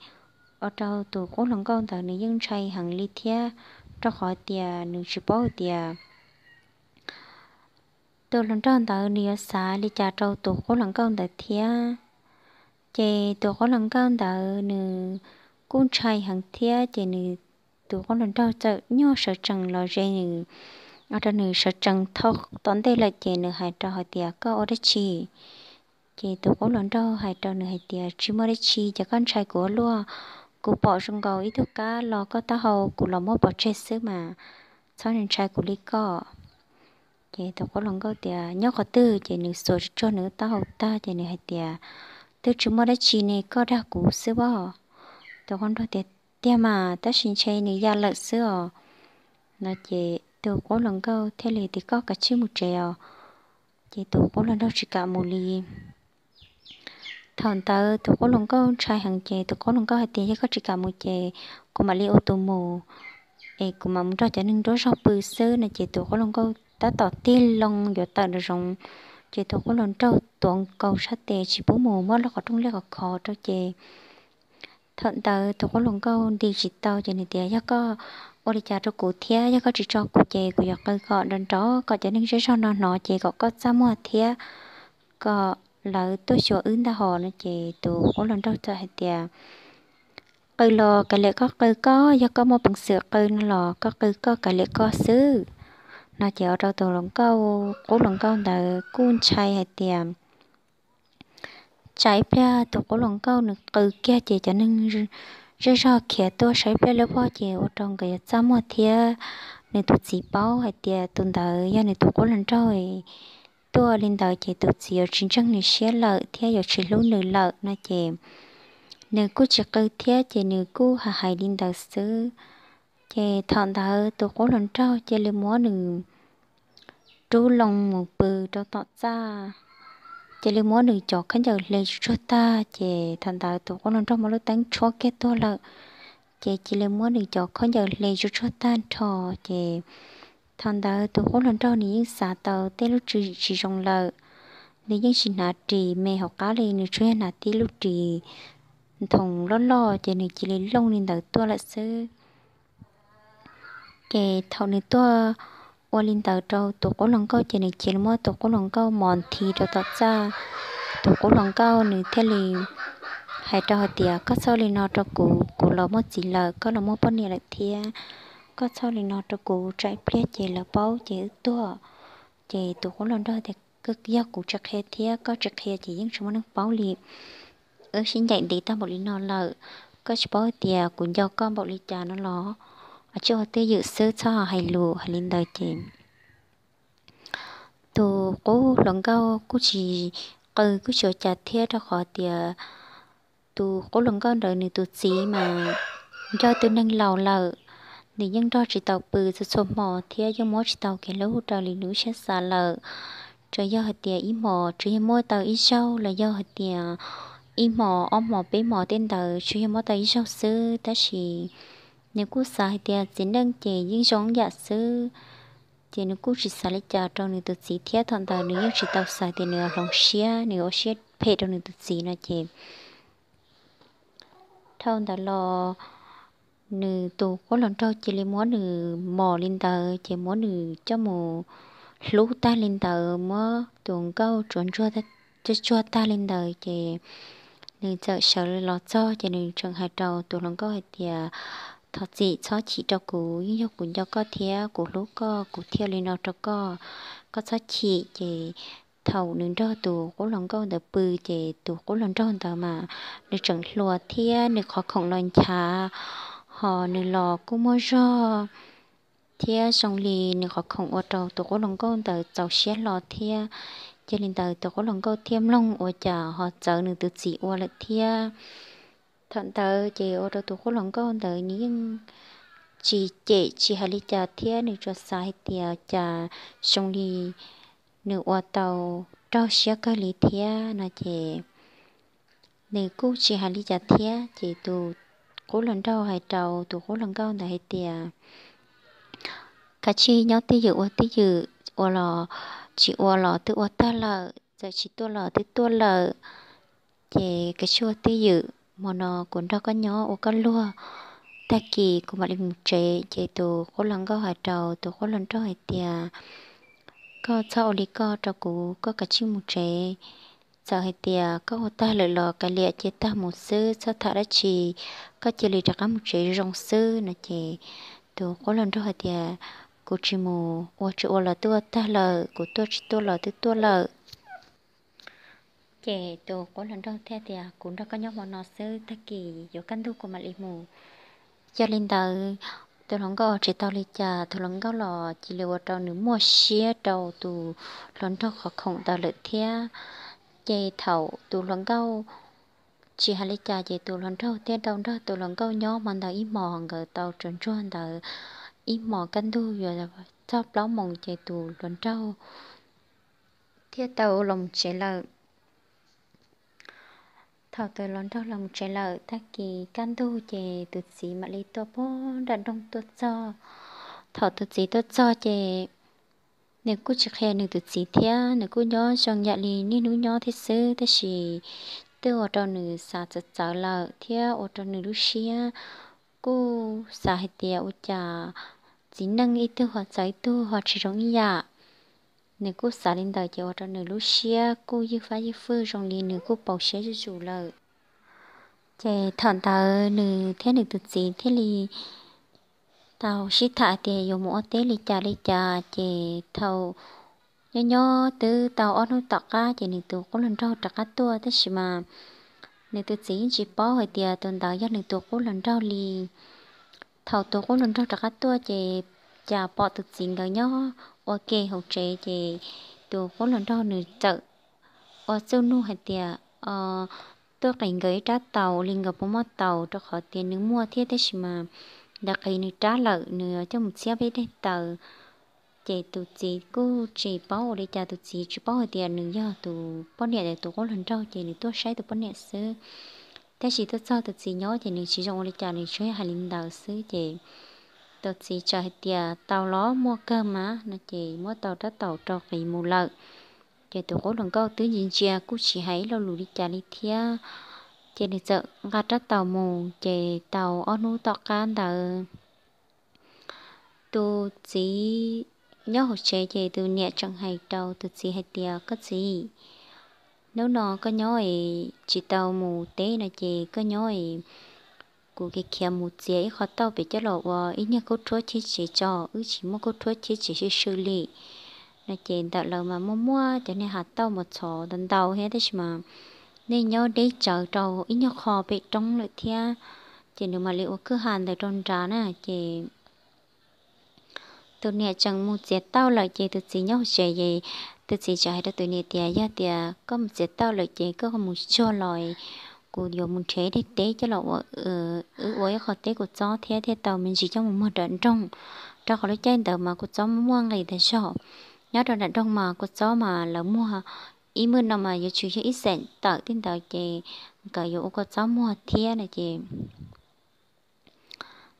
ua rau tus qub hluas nkauj ntawd nws yeej ntshai heev li thiab rau qhov tias nws tsis paub hais tias tus hluas nraug ntawd nws yuav xav li cas rau tus qub hluas nkauj ntawd thiab. Ces tus qub hluas nkauj ntawd nws kuj ntshai heev thiab ces nws, tus qub hluas nraug txawm nyuaj sawv tsees los ze nws, ua rau nws sawv tsees thauj tom ntej lawm ces nws hais rau hais tias, Koj ua dab tsi? Ces tus qub hluas nraug hais rau nws hais tias, Tsis muaj dab tsi, ces koj ntshai kuv ua luaj? Kuv pom zoo nkaus ib tug kab los koj taub hau, kuv los muab pov tseg xwb mas, txhob ntshai kuv li koj. Ces tus qub hluas nkauj tias, Nyob qhov twg? Ces nws xuas tsuag nws taub hau tag ces nws hais tias, Twb tsis muaj dab tsi ne, koj dag kuv xwb pob. Tus qub hluas nraug tias, Tiag mas, tab sis ntshe nws ya lawm xwb os. No ces tus qub hluas nkauj thiaj li tias, Koj kav tsij mus tsev os. Ces tus qub hluas nraug tsis kam mus li. Thaum ntawd tus qub hluas nkauj ntshai heev ces tus qub hluas nkauj hais tias, Yog koj tsis kam mus ces kuv mam li ua tus mus, es kuv mam mus nrog cov neeg nruab zog pw xwb. No ces tus qub hluas nkauj tab tom tig loo yuav tawm nraum zoov, ces tus qub hluas nraug tuav nkaus sab tes tsis pub mus, muab lub qhov rooj liab qhov khov rau ces thaum ntawd tus qub hluas nkauj nti tsis tau ces nws tias, Yog koj ua li cas rau kuv thiab, yog koj tsis tso kuv ces kuv yuav qw kom nrov nrov kom cov neeg zej zog no hnov ces kom koj txaj muag thiab kom lawv tuaj xyuas wb ntag hos. No ces tus qub hluas nraug txawm hais tias, Qw los kav liam koj qw koj, yog koj muaj peev xwm qw no los koj qw koj kav liam koj xwb. No ces ua rau tus hluas nkauj, qub hluas nkauj ntawd kuj ntshai hais tias tsam ib pliag tus qub hluas nkauj nws qw kiag ces cov neeg zej zog khiav tuaj saib ib pliag lawm pob ces ua rau nkawd yuav txaj muag thiab nws tus txiv paub hais tias tus ntawd yog nws tus qub hluas nraug tuaj li ntawd ces tus txiv yuav tsis ntseeg nws siab lawm thiab yuav tsis hlub nws lawm. No ces nws kuj tsis qw thiab ces nws kuj hais hais li ntawd xwb. Ces thaum ntawd tus qub hluas nraug cia li muab nws rub loo mus pw rau tom txaj, cia li muab nws cov khaub ncaws hle tsuj tsuag tag ces thaum ntawd tus qub hluas nraug muab lub teeb tshuab kiag tuag lawm. Ces cia li muab nws cov khaub ncaws hle tsuj tsuag tag nrho ces thaum ntawd tus qub hluas nraug nws yeej xav tau tej lub tswv yim tsis zoo lawm. Nws yeej tsis hnav ris me hauv qab li, nws tsuas yog hnav tib lub ris nthoov loj loj ces nws cia li looj li ntawd tuaj lawm xwb. Ces thaum nws tuaj ua li ntawd rau tus qub hluas nkauj ces nws cia li muab tus qub hluas nkauj mos nthi rau tom txaj. Tus qub hluas nkauj nws thiaj li hais rau hais tias, Koj txhob li no rau kuv, kuv los muaj txiv lawm, koj los muaj poj niam lawm thiab. Koj txhob li no rau kuv, tsam ib pliag ces lawv paub ces wb tuag. Ces tus qub hluas nraug tias, Yog kuv tsis qhia thiab koj tsis qhia ces yeej tsis muaj neeg paub li. Wb sib ncaim ntev tag npaum li no lawm, koj tsis paub hais tias kuv nco koj npaum li cas no los? Ua tsis ua twj ywm xwb, txhob hais lus. Hais li ntawd ces tus qub hluas nkauj kuj tsis qw kuj tsis ua cas thiab, rau qhov tias tus qub hluas nkauj ntawd nws tus txiv mas yog tus neeg laus lawm, nws yeej nrog tsis tau pw txhua txhua hmo thiab yeej muab tsis tau kev hlub raws li nws siab xav lawm. Tsuas yog hais tias ib hmos tsuas yog muab tau ib zaug los yog hais tias ib hmos ob hmos peb hmos tej ntawd tsuas yog muab tau ib zaug xwb, tab sis nws kuj xav hais tias txiv neej ces yeej zoo yam xwb, ces nws kuj tsis xav li cas rau nws tus txiv thiab. Thaum ntawd nws yeej tsis tau xav tias nws hloov siab, nws ua siab phem rau nws tus txiv no ces dhau ntawd los nws tus qub hluas nraug cia li muab nws mos li ntawd, ces muab nws coj mus hlub tag li ntawd, muab tus nkauj tsuav ntsuag tsuag tag li ntawd, ces nws txawm sawv los txog ces nws tseem hais rau tus hluas nkauj hais tias, Thov txim txhob chim rau kuv, yeej yog kuv nco koj thiab kuv hlub koj kuv thiaj li no rau koj, koj txhob chim. Ces thaum nws nrog tus qub hluas nkauj ntawd pw ces tus qub hluas nraug ntawd mas nws tseem hluas thiab nws qhov khoom los nchav, hos nws los kuj muaj zog thiab zoo li nws qhov khoom ua rau tus qub hluas nkauj ntawd txaus siab hlo thiab. Ces li ntawd tus qub hluas nkauj thiaj mloog ua cas ho txawv nws tus txiv ua lawm thiab. Thaum ntawd ces ua rau tus qub hluas nkauj ntawd nws yeej tsis cem tsis hais li cas thiab, nws tsuas xav hais tias cas zoo li nws ua tau raug siab kawg li thiab no ces nws kuj tsis hais li cas thiab. Ces tus qub hluas nraug hais rau tus qub hluas nkauj ntawd hais tias, Kav tsij nyob twj ywm ua twj ywm, ua los tsis ua los twb ua tag lawm, txawm tsis tuaj los twb tuaj lawm, ces kav tsij ua twj ywm, hmo no kuv nrog koj nyob ua koj luag, tag kis kuv mam li mus tsev. Ces tus qub hluas nkauj hais rau tus qub hluas nraug hais tias, Koj txhob ua li koj rau kuv, koj kav tsij mus tsev. Txawm hais tias koj ua tag lawm los kav liam cia tag mus xwb, txhob tham dab tsi, koj cia li rov qab mus tsev zoo xwb no ces tus qub hluas nraug hais tias, Kuv tsis mus, ua tsis ua los twb ua tag lawm, kuv tuaj tsis tuaj los twb tuaj lawm. Ces tus qub hluas nraug thiaj tias, Kuv nrog koj nyob hmo no xwb, tag kis yuav kaj ntug kuv mam li mus. Yog li ntawd, tus hluas nkauj tsis tau li cas, tus hluas nkauj los cia li ua rau nws muaj siab rau tus hluas nraug qhov khoom ntawd lawm thiab. Ces thaum tus hluas nkauj tsis hais li cas ces tus hluas nraug thiaj tau nrog tus hluas nkauj nyob hmo ntawd ib hmos, nkawd tau tsaws ntsuag ntawd ib hmos kaj ntug yuav txog plaub moos ces tus hluas nraug thiaj tau los tsev lawm. Thaum tus hluas nraug los tsev lawm, tag kis kaj ntug ces tus txiv mam li tuaj puag nram nroog tuaj txog. Thaum tus txiv tuaj txog ces nws kuj tsis qhia nws tus txiv thiab, nws kuj nyob zoo yam li niaj hnub nyob thiab xwb, tab sis twb ua rau nws xav txawv txawv lawm thiab ua rau nws lub siab kuj xav hais tias ua cas txiv neej ib tug ho txawv ib tug ho tsis zoo ib yam. Nws kuj xav li ntawd ces ua rau nws lub siab kuj ywj fab ywj fwj zoo li nws kuj pauv siab zuj zus lawm. Ces thaum ntawd nws thiab nws tus txiv thiaj li tau sib tham tias yuav mus ua teb li cas li cas. Ces thaum nyob nyob twb tau ob hnub tom qab ces nws tus qub hluas nraug rov qab tuaj, tab sis mas nws tus txiv yeej tsis paub hais tias tus ntawd yog nws tus qub hluas nraug li. Thaum tus qub hluas nraug rov qab tuaj ces cas pom tus txiv nkawd nyob ua ke hauv tsev, ces tus qub hluas nraug nws txawm ua txuj nug hais tias, Tuaj qis nkawd ib rab taus li nkawd puas muaj taus? Rau qhov tias nws muaj thiab, tab sis mas nkawd qis nws rab lawm, nws coj mus txhiab peb daim taws. Ces tus txiv kuj tsis paub ua li cas, tus txiv tsis paub hais tias nws yog tus poj niam tus qub hluas nraug, ces nws tuaj saib tus poj niam xwb. Tab sis tuaj txog tus txiv nyob ces nws tsis zoo ua li cas, nws tsuas hais li ntawd xwb. Ces tus txiv txawm hais tias, Tau los, muaj kawg mas no. Ces muab tau rab taus rau qis mus lawm. Ces tus qub hluas nkauj twb ntsia ntsia kuj tsis hais ib lo lus li cas li thiab. Ces nws txawm nqa rab taus mus, ces tau ob hnub tom qab ntawd tus txiv nyob hauv tsev, ces tus niam tseem hais rau tus txiv hais tias, Koj txiv, hnub no koj nyob es tsis tau mus teb no ces koj nyob es kuv khiav khiav mus txiav ib qho tauj pem coj los ua ib niag khaub rhuab cheb tsev tso, wb tsis muaj khaub rhuab cheb tsev sw sw li no. Ces ntawm lawv mas muaj muaj cov niag hav tauj mas txhov ntau ntau thiab, tab sis mas nej nyob deb tsawv rau ib nyuag qho pem roob lawm thiab, ces nws mam li ua kwj ha ntawd rau nrad na. Ces tus niam tseem mus txiav tauj lawm, ces tus txiv nyob hauv tsev, ces tus txiv txawm hais rau tus niam tias, Yog tias koj mus txiav tauj lawm ces koj mus tsuag los, kuv yuav mus nrhiav ib daim teb coj los ua, wb ua ib qho teb kua txob thiab thiaj tau me ntsis coj mus muag nram nroog, rau qhov lub caij ntawd mas kua txob muaj muaj nqis tas zog. Nyob rau nram nroog mas kua txob mas lawv muag ib mwj no mas yuav tsum yog ib xeem tawm tej ntawd ces nkawd yuav ua kua txob muag thiab no. Ces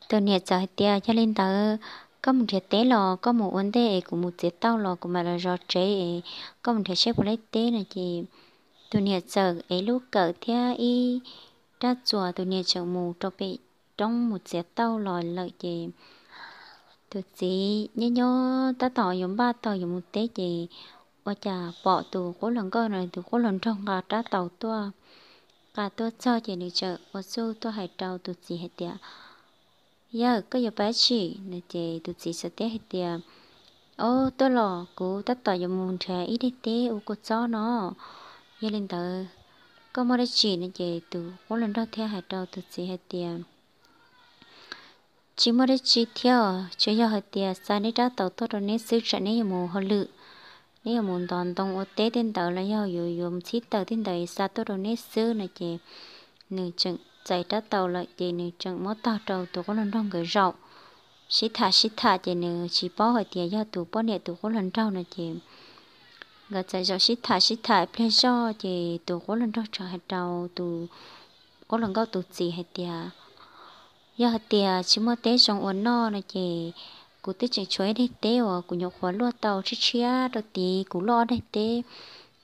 tus niam txawm hais tias, Yog li ntawd koj mus nrhiav teb los koj mus ua ntej es kuv mus txiav tauj los kuv mam los zov tsev es koj mus nrhiav seb puas laib teb no. Ces tus niam txawm ev lub kawm thiab ib rab txuas, tus niam txawm mus rau pem roob mus txiav tauj los lawm. Ces tus txiv nyob nyob tab tom yuav npaj tau yuav mus teb ces ua cas pom tus qub hluas nkauj no, tus qub hluas nraug nqa rab taus tuaj, nqa tuaj txog ces nws txawm ua txuj tuaj hais rau tus txiv hais tias, Yawg, koj yuav pab tsi no? Ces tus txiv txawm teb hais tias, Ob, tuaj los kuv tab tom yuav mus nrhiav ib daim teb ua kua txob no. Yog li ntawd koj muaj dab tsi no? Ces tus qub hluas nraug thiaj hais rau tus txiv hais tias, Tsis muaj dab tsi thiab, tsuas yog hais tias xa neb rab taus tuaj rau neb xwb, tsam neb yuav mus hauj lwm, neb yuav mus ntov ntoo ua teb tej ntawd los yog yuav yuav mus txhib taws tej ntawd xa tuaj rau neb xwb no. Ces nws tseem txais rab taus lawm ces nws tseem muab tog rau tus qub hluas nraug nkawd zaum. Sib tham sib tham ces nws tsis paub hais tias yog tus poj niam tus qub hluas nraug no. Ces nkawd txawm zaum sib tham sib tham pliag zog ces tus qub hluas nraug txawm hais rau tus qub hluas nkauj tus txiv hais tias, Yog hais tias tsis muaj teb zoo ua noj no ces kuv twb tseem tshuav ib daim teb uas kuv nyuam qhuav luaj tau tshiab tshiab rau tid, kuv luaj ob daim teb,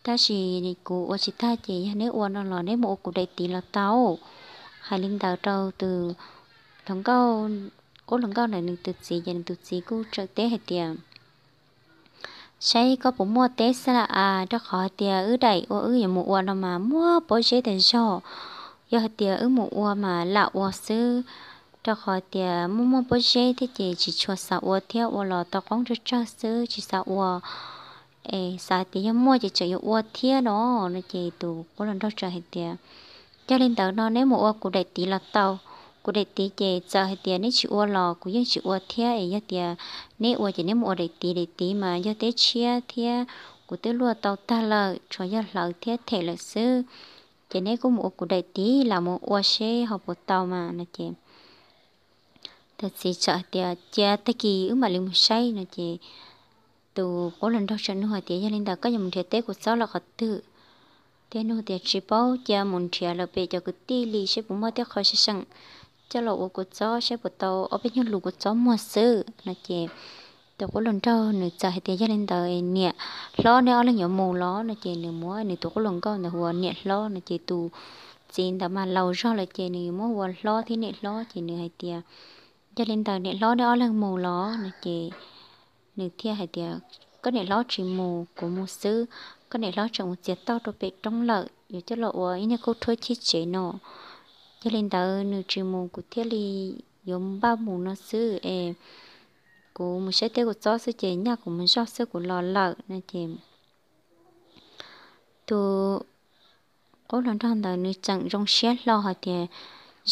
tab sis kuv ua tsis tag ces yog neb ua no los neb mus ua kuv daim tid los tau. Hais li ntawd rau tus hluas nkauj, qub hluas nkauj ntawd nws tus txiv ces nws tus txiv kuj txawm teb hais tias, saib koj puas muaj teb xwb las as, rau qhov hais tias wb daim uas wb yuav mus ua no mas muaj pob zeb tas zog. Yog hais tias wb mus ua mas lam ua xwb, rau qhov tias muaj muaj pob zeb thiab ces tsis tshua xav ua thiab, ua los tau qoob tsawg tsawg xwb tsis xav ua. Es xav tias yog muaj ces tseem yuav ua thiab no. No ces tus qub hluas nraug txawm hais tias, yog li ntawd no neb mus ua kuv daim tiv los tau. Kuv daim tiv ces txawm hais tias neb tsis ua los kuv yeej tsis ua thiab, es yog tias neb ua ces neb mus ua daim tiv, daim tiv mas yog teb tshiab thiab kuv twb luaj tau tag lawm, tshuav yog hlawv thiab them lawm xwb. Ces neb kuj mus ua kuv daim tiv los mus ua seb ho puas tau mas no ces tus txiv txawm hais tias cia tag kis wb mam li mus saib no ces tus qub hluas nraug txawm nug hais tias, yog li ntawd koj yuav mus nrhiav teb kuv txob los qhov twg? Thiab nug tias, tsis paub, cia mus nrhiav lawm pem cov kwv tij li seb puas muaj tej qho seem seem coj los ua kuv txob seb puas tau ob peb nyuag lus kuv txob muag xwb no ces tus qub hluas nraug nws txawm hais tias, yog li ntawd niam hlob neb ob leeg yuav mus los no ces nws muab nws tus qub hluas nkauj ntawd hu ua niam hlob no ces tus txiv ntawd mas laus zog lawm ces nws yuav muab hu ua hlob thiab niam hlob ces nws hais tias, yog li ntawd niam hlob neb ob leeg mus los no ces nws thiaj hais tias, koj niam hlob tsis mus, kuv mus xwb. Koj niam hlob tseem mus txiav tauj rau pem roob lawm, yuav coj los ua ib niag kauj ruam chim tsev no. Yog li ntawd nws tsis mus kuv thiaj li yuav npaj mus no xwb es kuv mus saib teb kuv txob xwb ces nyaj kuv mus zoj xwb kuv los lawm no ces tus qub hluas nraug ntawd nws tseem zoo siab hlo hais tias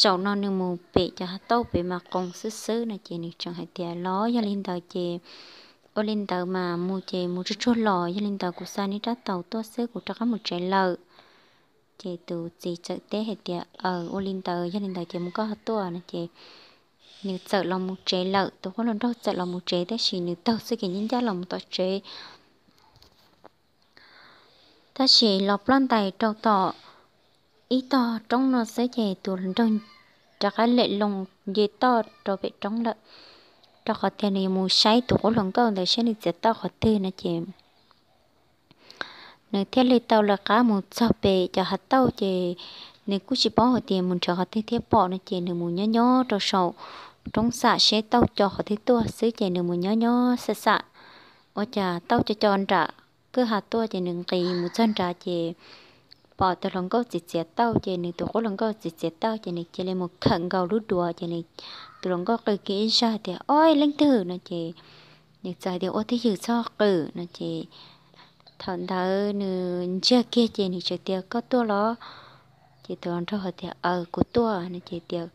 zaum no nws mus pem cov hav tauj pem mas qoos xwb xwb no ces nws tseem hais tias, los yog li ntawd ces ua li ntawd mas mus ces mus tsuag tsuag los, yog li ntawd kuv xa neb rab taus tuaj xwb kuv rov qab mus tsev lawm. Ces tus txiv txawm teb hais tias, aws, ua li ntawd, yog li ntawd ces mus koj ho tuaj no ces nws txawm los mus tsev lawm. Tus qub hluas nraug txawm los mus tsev tab sis nws taug txoj kev ncaj ncaj los mus tom tsev. Tab sis los ploj ntais rau tom ib tog roob no xwb ces tus hluas nraug rov qab lem loo nce toj rau pem roob lawm, rau qhov tias nws yuav mus saib tus qub hluas nkauj ntawd saib nws txiav tauj qhov twg no ces nws thiaj li tau lawv qab mus txog pem cov hav tauj ces nws kuj tsis paub hais tias mus nrhiav qhov twg thiaj pom no ces nws mus nyob nyob rau saum roob xam seb tauj co qhov twg tuaj xwb ces nws mus nyob nyob xam xam ua cas tauj co co nram kwj ha tuaj ces nws nqis mus txog nrad ces pom tus hluas nkauj txiav txiav tauj ces nws tus qub hluas nkauj txiav txiav tauj ces nws cia li mus khawm nkaus lub duav ces nws tus hluas nkauj qw kiag ib zaj tias, ob, leej twg no ces nws txawm hais tias, ua twj ywm txhob qw no ces thaum ntawd nws ntsiag kiag ces nws txawm tias, koj tuaj los? Ces tus hluas nraug hais tias, aws, kuv tuaj no ces tias,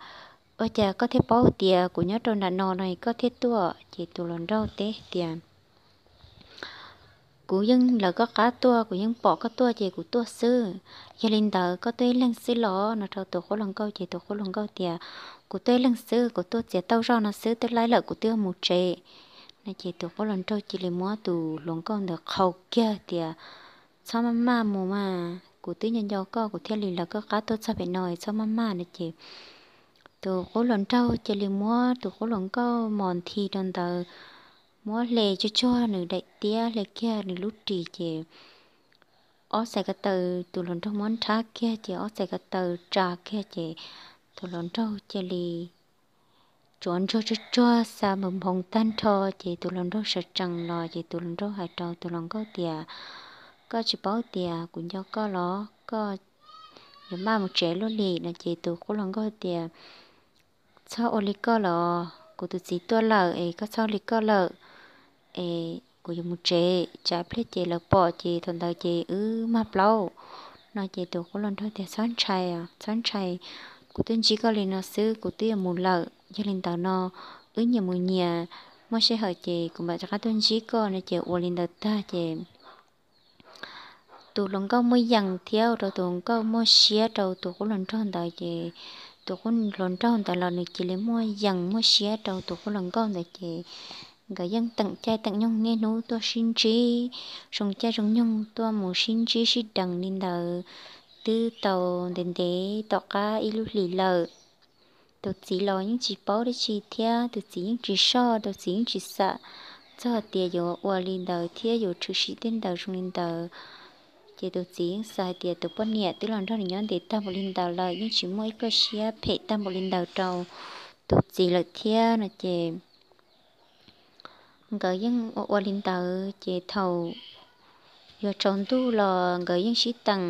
ua cas koj thiaj paub tias kuv nyob rau nram no no koj thiaj tuaj? Ces tus hluas nraug teb tias, kuv yeej lawv koj qab tuaj, kuv yeej pom koj tuaj ces kuv tuaj xwb. Yog li ntawd koj tuaj ib leeg xwb los no rau tus qub hluas nkauj ces tus qub hluas nkauj tias, kuv tuaj ib leeg xwb, kuv tuaj txiav tauj zoj no xwb, twb laib lawm kuv twb mus tsev no ces tus qub hluas nraug cia li muab tus hluas nkauj ntawd qhau kiag tias, txhob maj maj mus mas, kuv twb nco nco koj kuv thiaj li lawv koj qab tuaj txog pem no, txhob maj maj no ces tus qub hluas nraug cia li muab tus qub hluas nkauj mos nthi rau ntawd, muab hle tsuag tsuag nws daim tiab hle kiag nws lub ris ces ob txhais ko taw, tus hluas nraug muab nrhab kiag ces ob txhais ko taw tsa kiag ces tus hluas nraug cia li tsuav ntsuag tsuag tsuag xa npoo nphoov tag nrho ces tus hluas nraug sawv tsees los ces tus hluas nraug hais rau tus hluas nkauj tias, koj tsis paub tias kuv nco koj los? Koj yuav maj mus tsev luaj li no ces tus qub hluas nkauj tias, txhob ua li koj los, kuv tus txiv tuaj lawm es koj txhob ua li koj lawm es kuv yuav mus tsev, tsam pliag ces lawv pom ces thaum ntawd ces wb mag plaub no ces tus qub hluas nraug tias, txhob ntshai, txhob ntshai, kuv twb ntsib koj li no xwb kuv twb yuav mus lawm. Yog li ntawd no wb nyias mus nyias, muaj sij hawm ces kuv mam rov qab tuaj ntsib koj no ces ua li ntawd tag ces tus hluas nkauj muaj yees thiab ua rau tus hluas nkauj muaj siab rau tus qub hluas nraug ntawd ces tus qub hluas nraug ntawd los nws cia li muaj yees muaj siab rau tus qub hluas nkauj ntawd ces nkawd yeej teem caij teem nyoog niaj hnub tuaj sib ntsib, zoo caij zoo nyoog tuaj mus sib ntsib sib deev li ntawd twb tau ntev ntev tom qab ib lub hlis lawm. Tus txiv los yeej tsis paub dab tsi thiab tus txiv yeej tsis soj, tus txiv yeej tsis xam txog tias yuav ua li ntawd thiab yuav tshwm sim tej ntawd zoo li ntawd. Ces tus txiv yeej xav hais tias tus poj niam twb los nrog nws nyob ntev tag npaum li ntawd lawm yeej tsis muaj ib kauj siab phem tag npaum li ntawd rau tus txiv lawm thiab no ces nkawd yeej ua ua li ntawd ces thaum yuav tsaus ntuj los nkawd yeej sib teem.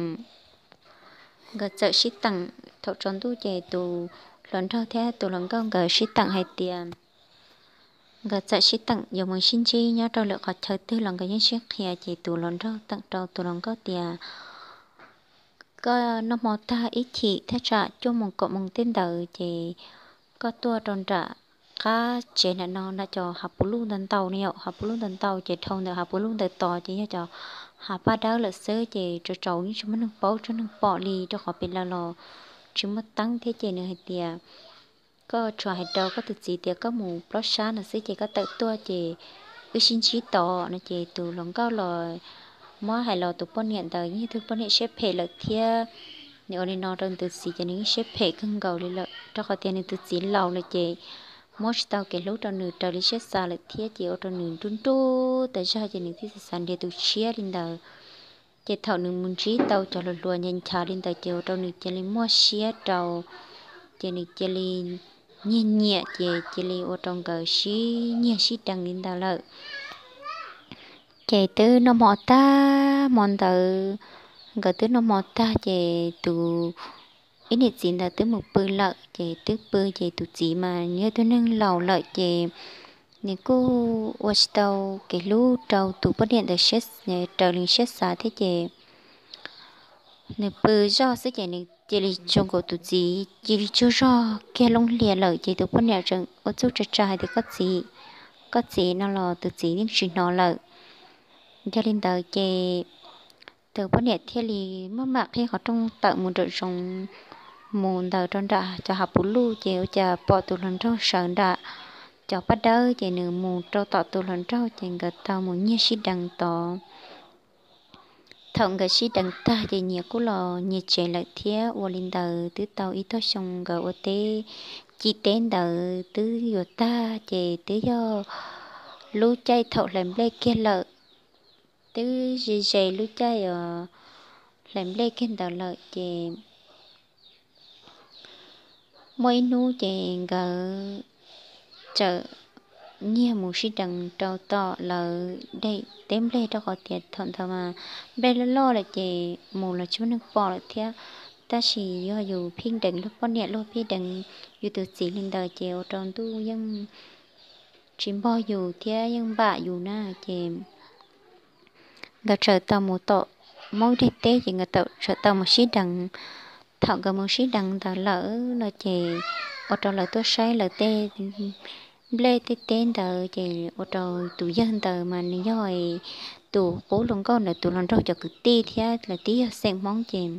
Nkawd txawm sib teem, thaum tsaus ntuj ces tus hluas nraug thiab tus hluas nkauj nkawd sib teem hais tias nkawd txawm sib teem yuav mus sib ntsib nyob rau lwm qhov chaw twg los nkawd yeej sib qhia. Ces tus hluas nraug teem rau tus hluas nkauj tias, koj noj hmo tag ib chim thaj tsam cuaj moos kaum moos tej ntawd ces koj tuaj rau nram qab tsev nram no, nram cov hav puv luj ntau ntau no yom, hav puv luj ntau ntau ces dhau ntawm hav puv luj ntawd tod ces yog cov hav paj dawb lawm xwb ces tsaus tsaus yeej tsis muaj neeg paub tsis muaj neeg pom li rau qhov pem lawv los tsis muaj teeb thiab. Ces nws hais tias koj tsuas hais rau koj tus txiv tias koj mus plob sab no xwb ces koj tawm tuaj ces wb sib ntsib tod no. Ces tus hluas nkauj los muab hais los tus poj niam ntawd yeej yog tus poj niam siab phem lawm thiab. Nws ua li no rau nws tus txiv ces nws yeej siab phem kawg nkaus li lawm rau qhov tias nws tus txiv laus lawm ces muab tsis tau kev hlub rau nws raws li siab xav lawm thiab ces ua rau nws nruj nruj tas zog ces nws thiaj xav nrhiav tus tshiab li ntawd. Ces thaum nws mus ntsib tau cov hluas hluas nyav nchav li ntawd ces ua rau nws cia li muaj siab rau, ces nws cia li nyiag nyiam ces cia li ua rau nkawd sib nyiag sib deev li ntawd lawm. Ces twb noj hmo tag hmo ntawd, nkawd twb noj hmo tag ces tus ib niam txiv ntawd twb mus pw lawm ces twb pw ces tus txiv mas nws yog tus neeg laus lawm ces nws kuj ua tsis tau kev hlub rau tus poj niam ntawd raws li siab xav thiab ces nws pw zoj xwb ces nws cia li tso nkaus tus txiv cia li tsaug zog kiag looj hlias lawm ces tus poj niam tseem ua txuj tsa tsa hais tias koj txiv, koj txiv no los tus txiv yeej tsis hnov lawm. Yog li ntawd ces tus poj niam thiaj li maj mam qhib qhov rooj tawm mus nraum zoov, mus ntawm rau nram cov hav puv luj ces ua cas pom tus hluas nraug sawv nram cov paj dawb ces nws mus rau tom tus hluas nraug ces nkawd tau mus nyiag sib deev tod. Thaum nkawd sib deev tag ces nyias kuj los nyias tsev lawm thiab. Ua li ntawd twb tau ib tog xyoo nkawd ua teb, ci teb ntawd twb yuav tag ces twb yog lub caij thaum hlais nplej kiag lawm, twb ze ze lub caij os, hlais nplej kiag ntawd lawm ces muaj ib hnub ces nkawd txawm nyiag mus sib deev rau tom lawv daim teb nplej rau qhov tias thaum ntawd mas nplej loj loj lawm ces mus los tsis muaj neeg pom lawm thiab. Tab sis yog yus phij deev luag poj niam luag phij deev yus tus txiv li ntawd ces ua rau ntuj yeej tsis npog yus thiab yeej npam yus na ces nkawd txawm tau mus tom Hmoob deg teb ces nkawd txawm tau mus sib deev. Thaum nkawd mus sib deev ntawd lawm no ces ua rau lawv tuaj saib lawv tej nplej tej teb ntawd ces ua rau tus yawg ntawd mas nws yog tus qub hluas nkauj ntawd tus hluas nraug cov kwv tij thiab lawv twb yog xeem Hmoob ces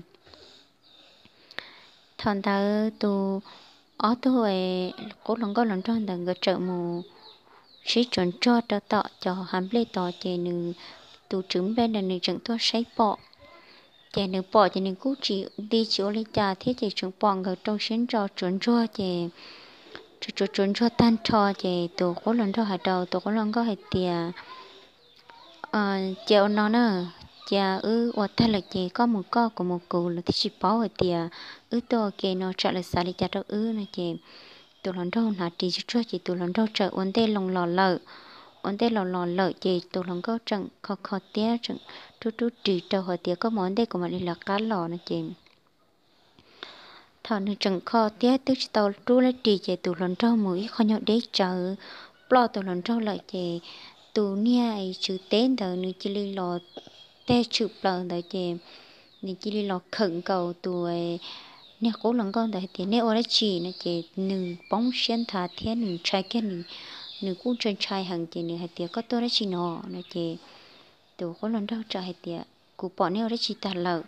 thaum ntawd tus ob tug qub hluas nkauj hluas nraug ntawd nkawd txawm mus sib tsuas ntsuag rau tom cov hav nplej tod ces nws tus tswv nplej ntawd nws tseem tuaj saib pom. Ces nws pom ces nws kuj tsis nti tsis ua li cas thiab ces tseem pom nkawd rau siab ntso tsuas ntsuag ces tsuas tsuas ntsuag tag nrho ces tus qub hluas nraug hais rau tus qub hluas nkauj hais tias cia ua no na, cia wb ua tag lawm ces koj mus koj kuv mus kuv lawv thiaj tsis paub hais tias wb tuaj ua ke no tsam lawv xav li cas rau wb no ces tus hluas nraug hnav ris tsuag tsuag ces tus hluas nraug txawm ua ntej loo los lawm. Ua ntej los los lawm ces tus hluas nkauj tseem kho kho tiab tseem rub rub ris rau hais tias koj mus ua ntej kuv mam li lawv qab los no ces thaum nws tseem kho tiab twb tsis tau rub lawv ris ces tus hluas nraug mus ib qho nyuag deb tsawv ploj tus hluas nraug lawm ces tus niag tswv teb ntawd nws cia li los teg tshwm plaws ntawd ces nws cia li los khawm nkaus tus niag qub hluas nkauj ntawd hais tias nej ua dab tsi no ces nws poob siab nthav thiab nws ntshai kiag nws, nws kuj ntshai ntshai heev ces nws hais tias koj tuaj dab tsi no no ces tus qub hluas nraug txawm hais tias kuv pom nej ua dab tsi tag lawm.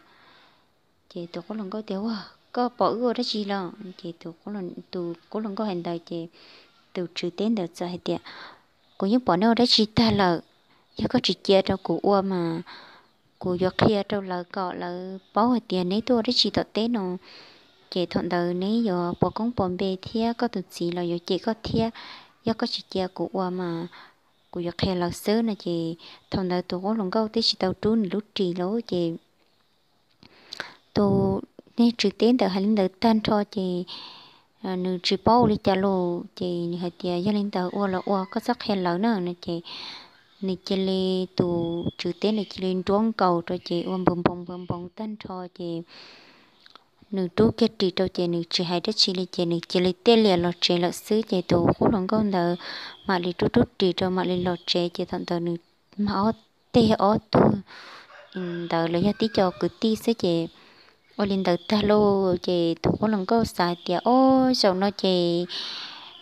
Ces tus qub hluas nkauj tias ua koj pom wb ua dab tsi los ces tus qub hluas nkauj hais ntawd ces tus tswv teb ntawd txawm hais tias kuv yeej pom nej ua dab tsi tag lawm, yog koj tsis cia rau kuv ua mas kuv yuav qhia rau lawv kom lawv paub hais tias neb tuaj ua dab tsi tom teb no ces thaum ntawd neb yuav pov koob pov npe thiab koj tus txiv los yuav cem koj thiab. Yog koj tsis cia kuv ua mas kuv yuav qhia lawv xwb no ces thaum ntawd tus qub hluas nkauj twb tsis tau rub nws lub ris lawm ces tus niag tswv teb ntawd hais li ntawd tag nrho ces nws tsis paub ua li cas los ces nws hais tias, Yog li ntawd ua los ua, koj txhob qhia lawv na, no ces nws cia li, tus tswv teb nws cia li nruab nkaus rau ces ua npoo npoo npoo npoo tag nrho ces nws rub kiag ris rau ces nws tsis hais dab tsi li ces nws cia li tiaj lias los tsev lawm xwb. Ces tus qub hluas nkauj ntawd mam li rub rub ris rau mam li los tsev ces thaum ntawd nws mag ob teg ob tug ntawd los yog tib co kwv tij xwb ces ua li ntawd tag lauj ces tus qub hluas nkauj xav hais tias, Ob, zaum no ces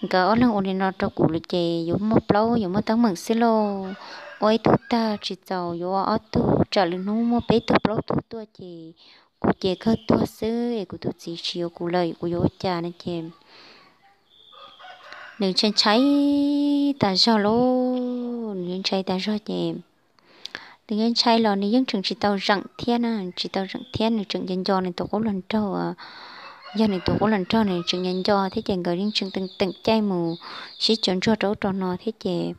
nkawd ob leeg ua li no rau kuv lawm ces yuav muaj plaub yuav muaj teeb meem xwb lauj. Ua ib tug tag tsis txaus yuav ua ob tug, tsam lwm hnub muaj peb tug plaub tug tuaj ces kuv ces kawg tuag xwb es kuv tus txiv tsis yuav kuv lawm kuv yuav ua cas? No ces nws ntshai ntshai tas zog lauj, nws ntshai tas zog ces nws yeej ntshai los nws yeej tseem tsis tau zeem thiab na, tsis tau zeem thiab nws tseem nco nco nws tus qub hluas nraug, yog nws tus qub hluas nraug nws tseem nco nco thiab ces nkawd yeej tseem teem teem caij mus sib tsuas ntsuag rau ub rau no thiab ces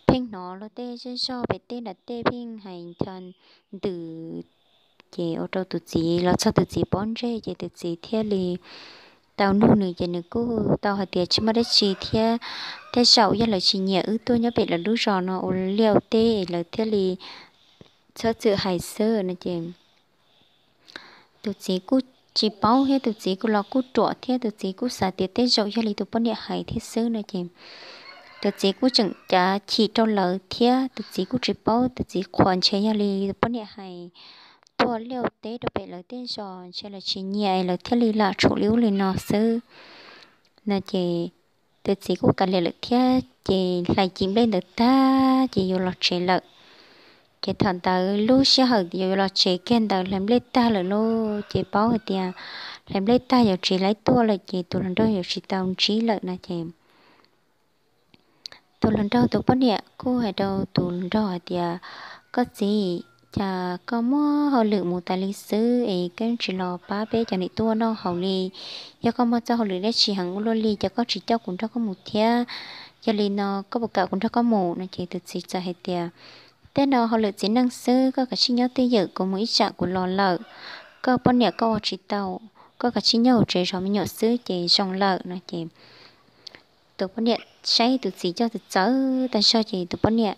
pheej hnov luag tej zej zog pem tej nram tej pheej hais ncho ntws ces ua rau tus txiv los txog tus txiv pob ntseg ces tus txiv thiaj li tau nug nws ces nws kuj tau hais tias tsis muaj dab tsi thiab, tej zaum yog lawv tsis nyiam wb tuaj nyob pem lawv lub zos no ua liaj ua teb es lawv thiaj li txhob txwm hais xwb no ces tus txiv kuj tsis paub thiab tus txiv kuj los kuj ruam thiab tus txiv kuj xav tias tej zaum yog li tus poj niam hais thiab xwb no ces tus txiv kuj tseem cav chim rau lawv thiab tus txiv kuj tsis paub, tus txiv qhuas ntshe yog li tus poj niam hais tuaj liaj teb rau pem lawv tej zos ntshe lawv tsis nyiam es lawv thiaj li lam tshum li ub li no xwb no ces tus txiv kuj kav liam lawm thiab ces hlais cim nplej ntawd tag ces yuav los tsev lawm. Ces thaum ntawd lub sij hawm yuav los tsev kiag ntawd hlais nplej tag lawm lauj ces paub hais tias hlais nplej tag yuav tsis laib tuaj lawm ces tus hluas nraug yuav tsis tau ntsib lawm no ces tus hluas nraug tus poj niam kuj hais rau tus hluas nraug hais tias, Koj txiv, cas koj muaj hauj lwm mus tas li xwb es koj tsis los pab peb cov niam tub ua noj haus li? Yog koj muaj txoj hauj lwm dab tsi heev ua luaj li ces koj tsis coj kuv nrog koj mus thiab? Yog li no koj puas kam kuv nrog koj mus? No ces tus txiv txawm hais tias, Tej no hauj lwm txiv neej xwb, koj kav tsij nyob twj ywm, kuv mus ib tsam kuv los lawm. Koj poj niam koj ua tsis tau, koj kav tsij nyob hauv tsev zov me nyuam xwb ces zoo lawm no ces tus poj niam saib tus txiv coj txawv txawv tag zog ces tus poj niam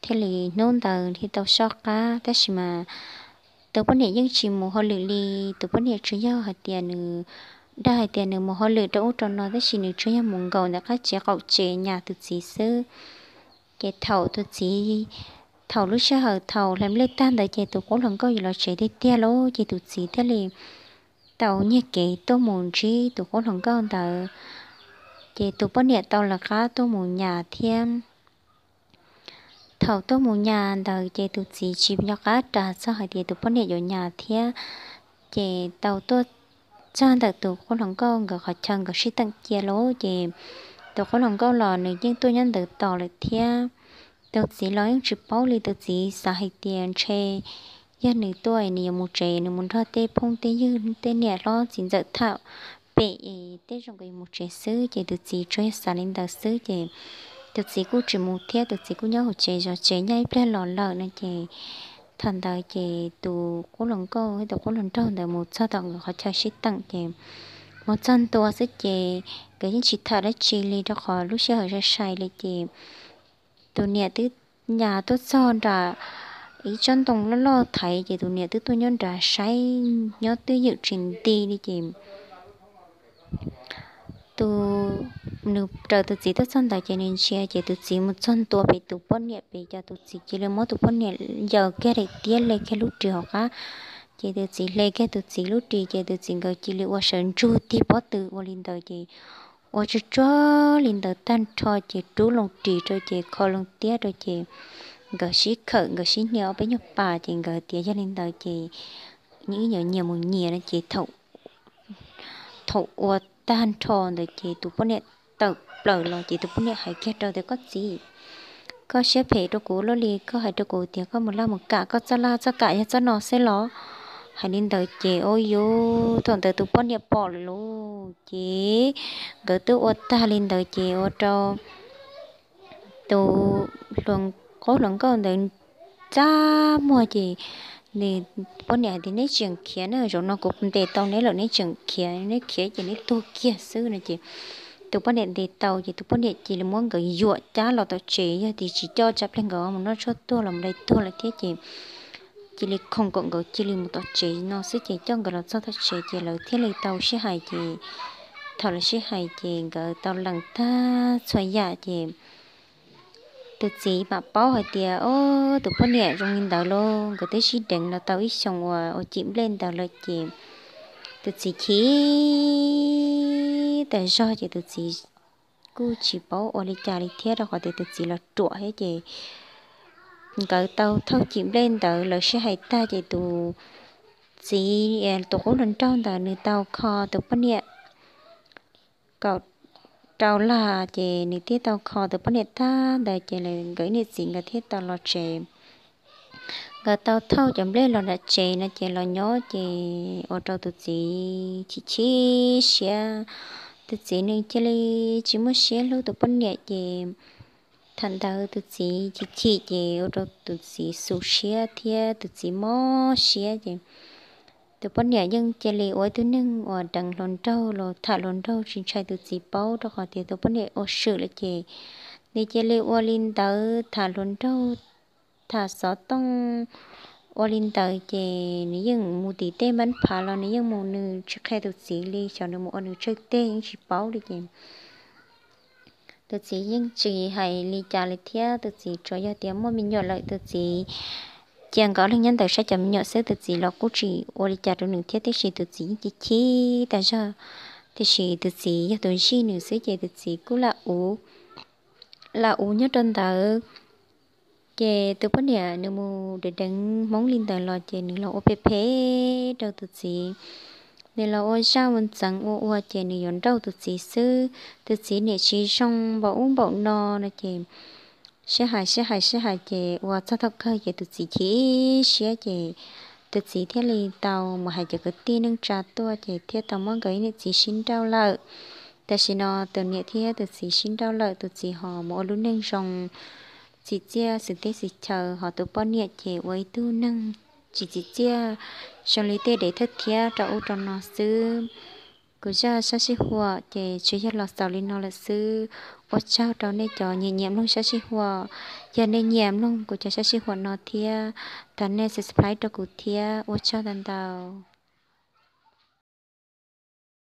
thiaj li hnub ntawd thiaj tau soj qab. Tab sis mas tus poj niam yeej tsis mus hauj lwm li. Tus poj niam tsuas yog hais tias nws dag hais tias nws mus hauj lwm rau ub rau no tab sis nws tsuas yog mus nkaum ntawm qab tsev qaum tsev nyas tus txiv xwb. Ces thaum tus txiv, thaum lub sij hawm thaum hlais nplej tag ntawd ces tus qub hluas nkauj yuav los tsev tiag tiag lauj ces tus txiv thiaj li tau nyiag kev tuaj mus ntsib tus qub hluas nkauj ntawd. Ces tus poj niam tau lawv qab tuaj mus nyas thiab. Thaum tuaj mus nyas ntawd ces tus txiv tsis nco qab ras txog hais tias tus poj niam yuav nyas thiab. Ces tau tuaj txog ntawm tus qub hluas nkauj nkawd qhov chaw nkawd sib teem cia lawm ces tus qub hluas nkauj los nws yeej tuaj nyob ntawd tos lawm thiab. Tus txiv los yeej tsis paub li, tus txiv xav hais tias ntshe yog nws tuaj nws yuav mus tsev, nws mus nrog tej phooj tej ywg tej niam hlob txiv ntxawm tham pem es tej zaum nkawd yuav mus tsev xwb ces tus txiv tsuas yog xav li ntawd xwb ces tus txiv kuj tsis mus thiab, tus txiv kuj nyob hauv tsev zov tsev nyob ib pliag los lawm no ces thaum ntawd ces tus qub hluas nkauj thiab tus qub hluas nraug ntawd mus txog tom nkawd qhov chaw sib teem ces mus txog ntua xwb ces nkawd yeej tsis tham dab tsi li rau qhov lub sij hawm sai sai li ces tus niam twb nyas tuaj txog nram ib tsob ntoo loj loj thaiv ces tus niam twb tuaj nyob nrad saib nyob twj ywm tsis nti li ces tus, nws raws tus txiv tuaj txog ntawd ces nws ntsia ces tus txiv mus txog ntua pem tus poj niam pem ces tus txiv cia li muab tus poj niam ncaws kiag daim tiab hle kiag lub ris hauv qab. Ces tus txiv hle kiag tus txiv lub ris ces tus txiv nkawd cia li ua sawv ntsug tig pob tw ua li ntawd ces ua tsuag tsuag li ntawd tag nrho ces rub loo ris rau ces kho loo tiab rau ces nkawd sib khawm nkawd sib hnia ob peb nyuag pas ces nkawd tias yog li ntawd ces nyias mus nyias no ces thaum ua tag nrho ntawd ces tus poj niam tawm plaws los ces tus poj niam hais kiag rau tias koj txiv, koj siab phem rau kuv luaj li, koj hais rau kuv tias koj mus laj mus kam, koj txoj laj txoj kam yog txoj no xwb los? Hais li ntawd ces ua yuv thaum ntawd tus poj niam pom lawm lauj ces nkawd twb ua tag li ntawd ces ua rau tus hluas, qub hluas nkauj ntawd txaj muag ces Nws, poj niam hais tias, Neb tseem khiav na, zaum no kuv ntes tau neb lawm, neb tseem khiav, neb khiav ces neb tuag kiag xwb no ces tus poj niam ntes tau ces tus poj niam cia li muab nkawd yuam cab los tom tsev, yog tias tsis coj tsam pliag nkawd mus noj tshuaj tuag los mus dai tuag lawm thiab ces cia li khoom kom nkawd cia li mus tom tsev no xwb ces coj nkawd los txog tom tsev ces lawv thiaj li tau sib hais ces thaum lawv sib hais ces nkawd tau lees tag txhua yam ces tus txiv mam paub hais tias, Ob, tus poj niam zoo li ntawd los nkawd twb sib deev los tau ib xyoos uas ua cim nplej ntawd lawm ces tus txiv chim tas zog ces tus txiv kuj tsis paub ua li cas li thiab rau qhov tias tus txiv los ruam thiab ces nkawd tau thauj cim nplej ntawd lawv sib hais tag ces tus txiv, tus qub hluas nraug ntawd nws tau kho tus poj niam kaum rau lag ces nws thiaj tau kho tus poj niam tag ntawd ces nkawd ib niam txiv nkawd thiaj tau los tsev. Nkawd tau thauj cov nplej los nram tsev no ces los nyob ces ua rau tus txiv chim chim siab. Tus txiv nws cia li tsis muaj siab hlub tus poj niam ces thaum ntawd tus txiv chim chim ces ua rau tus txiv xu siab thiab tus txiv mob siab ces tus poj niam yeej cia li ua ib tug neeg uas deev hluas nraug los tham hluas nraug tsis ntshai tus txiv paub rau qhov tias tus poj niam ua swm lawm ces nws cia li ua li ntawd tham hluas nraug, tham xov tooj ua li ntawd ces nws yeej mus tim tej npab phav los nws yeej mus, nws tsis qhia tus txiv li, xyov nws mus ua nws tsawg teg yeej tsis paub li ces tus txiv yeej tsis hais li cas li thiab. Tus txiv tsuas yog tias muaj me nyuam lawm tus txiv cia nkawd ob leeg nyob ntawd saib cov me nyuam xwb, tus txiv los kuj tsis ua li cas rau nws thiab, tiam sis tus txiv yeej chim chim tas zog. Tiam sis tus txiv yog tus zij nws xwb ces tus txiv kuj lam ua, lam ua nyob rau ntawd. Ces tus poj niam nws mus deev deev hmoob li ntawd los ces nws los ua phem phem rau tus txiv. Nws los ua zaj ua ntxeev ua ua ces nws yuav nrauj tus txiv xwb. Tus txiv niam tsis zoo npaum ub npaum no no ces sib hais sib hais sib hais ces ua txog thaum kawg ces tus txiv chim siab ces tus txiv thiaj li tau mus hais cov kwv tij neej tsa tuaj ces thiaj tau muab nkawd ib niam txiv sib nrauj lawm. Tam sim no tus niam thiab tus txiv sib nrauj lawm, tus txiv ho mus ua lub neej zoo tsim txiaj xwm teb xwm chaw, ho tus poj niam ces ua ib tug neeg tsis tsim txiaj zoo li tej dev thawj thiab rau ub rau no xwb. Kuv zaj sab sib huam ces tsuas yog los xaus li no lawm xwb. Ua tsaug rau nej cov nyiam nyiam mloog sab sib huam. Yog nej nyiam mloog kuv cov sab sib huam no thiab, thov nej subscribe rau kuv thiab. Ua tsaug ntau ntau.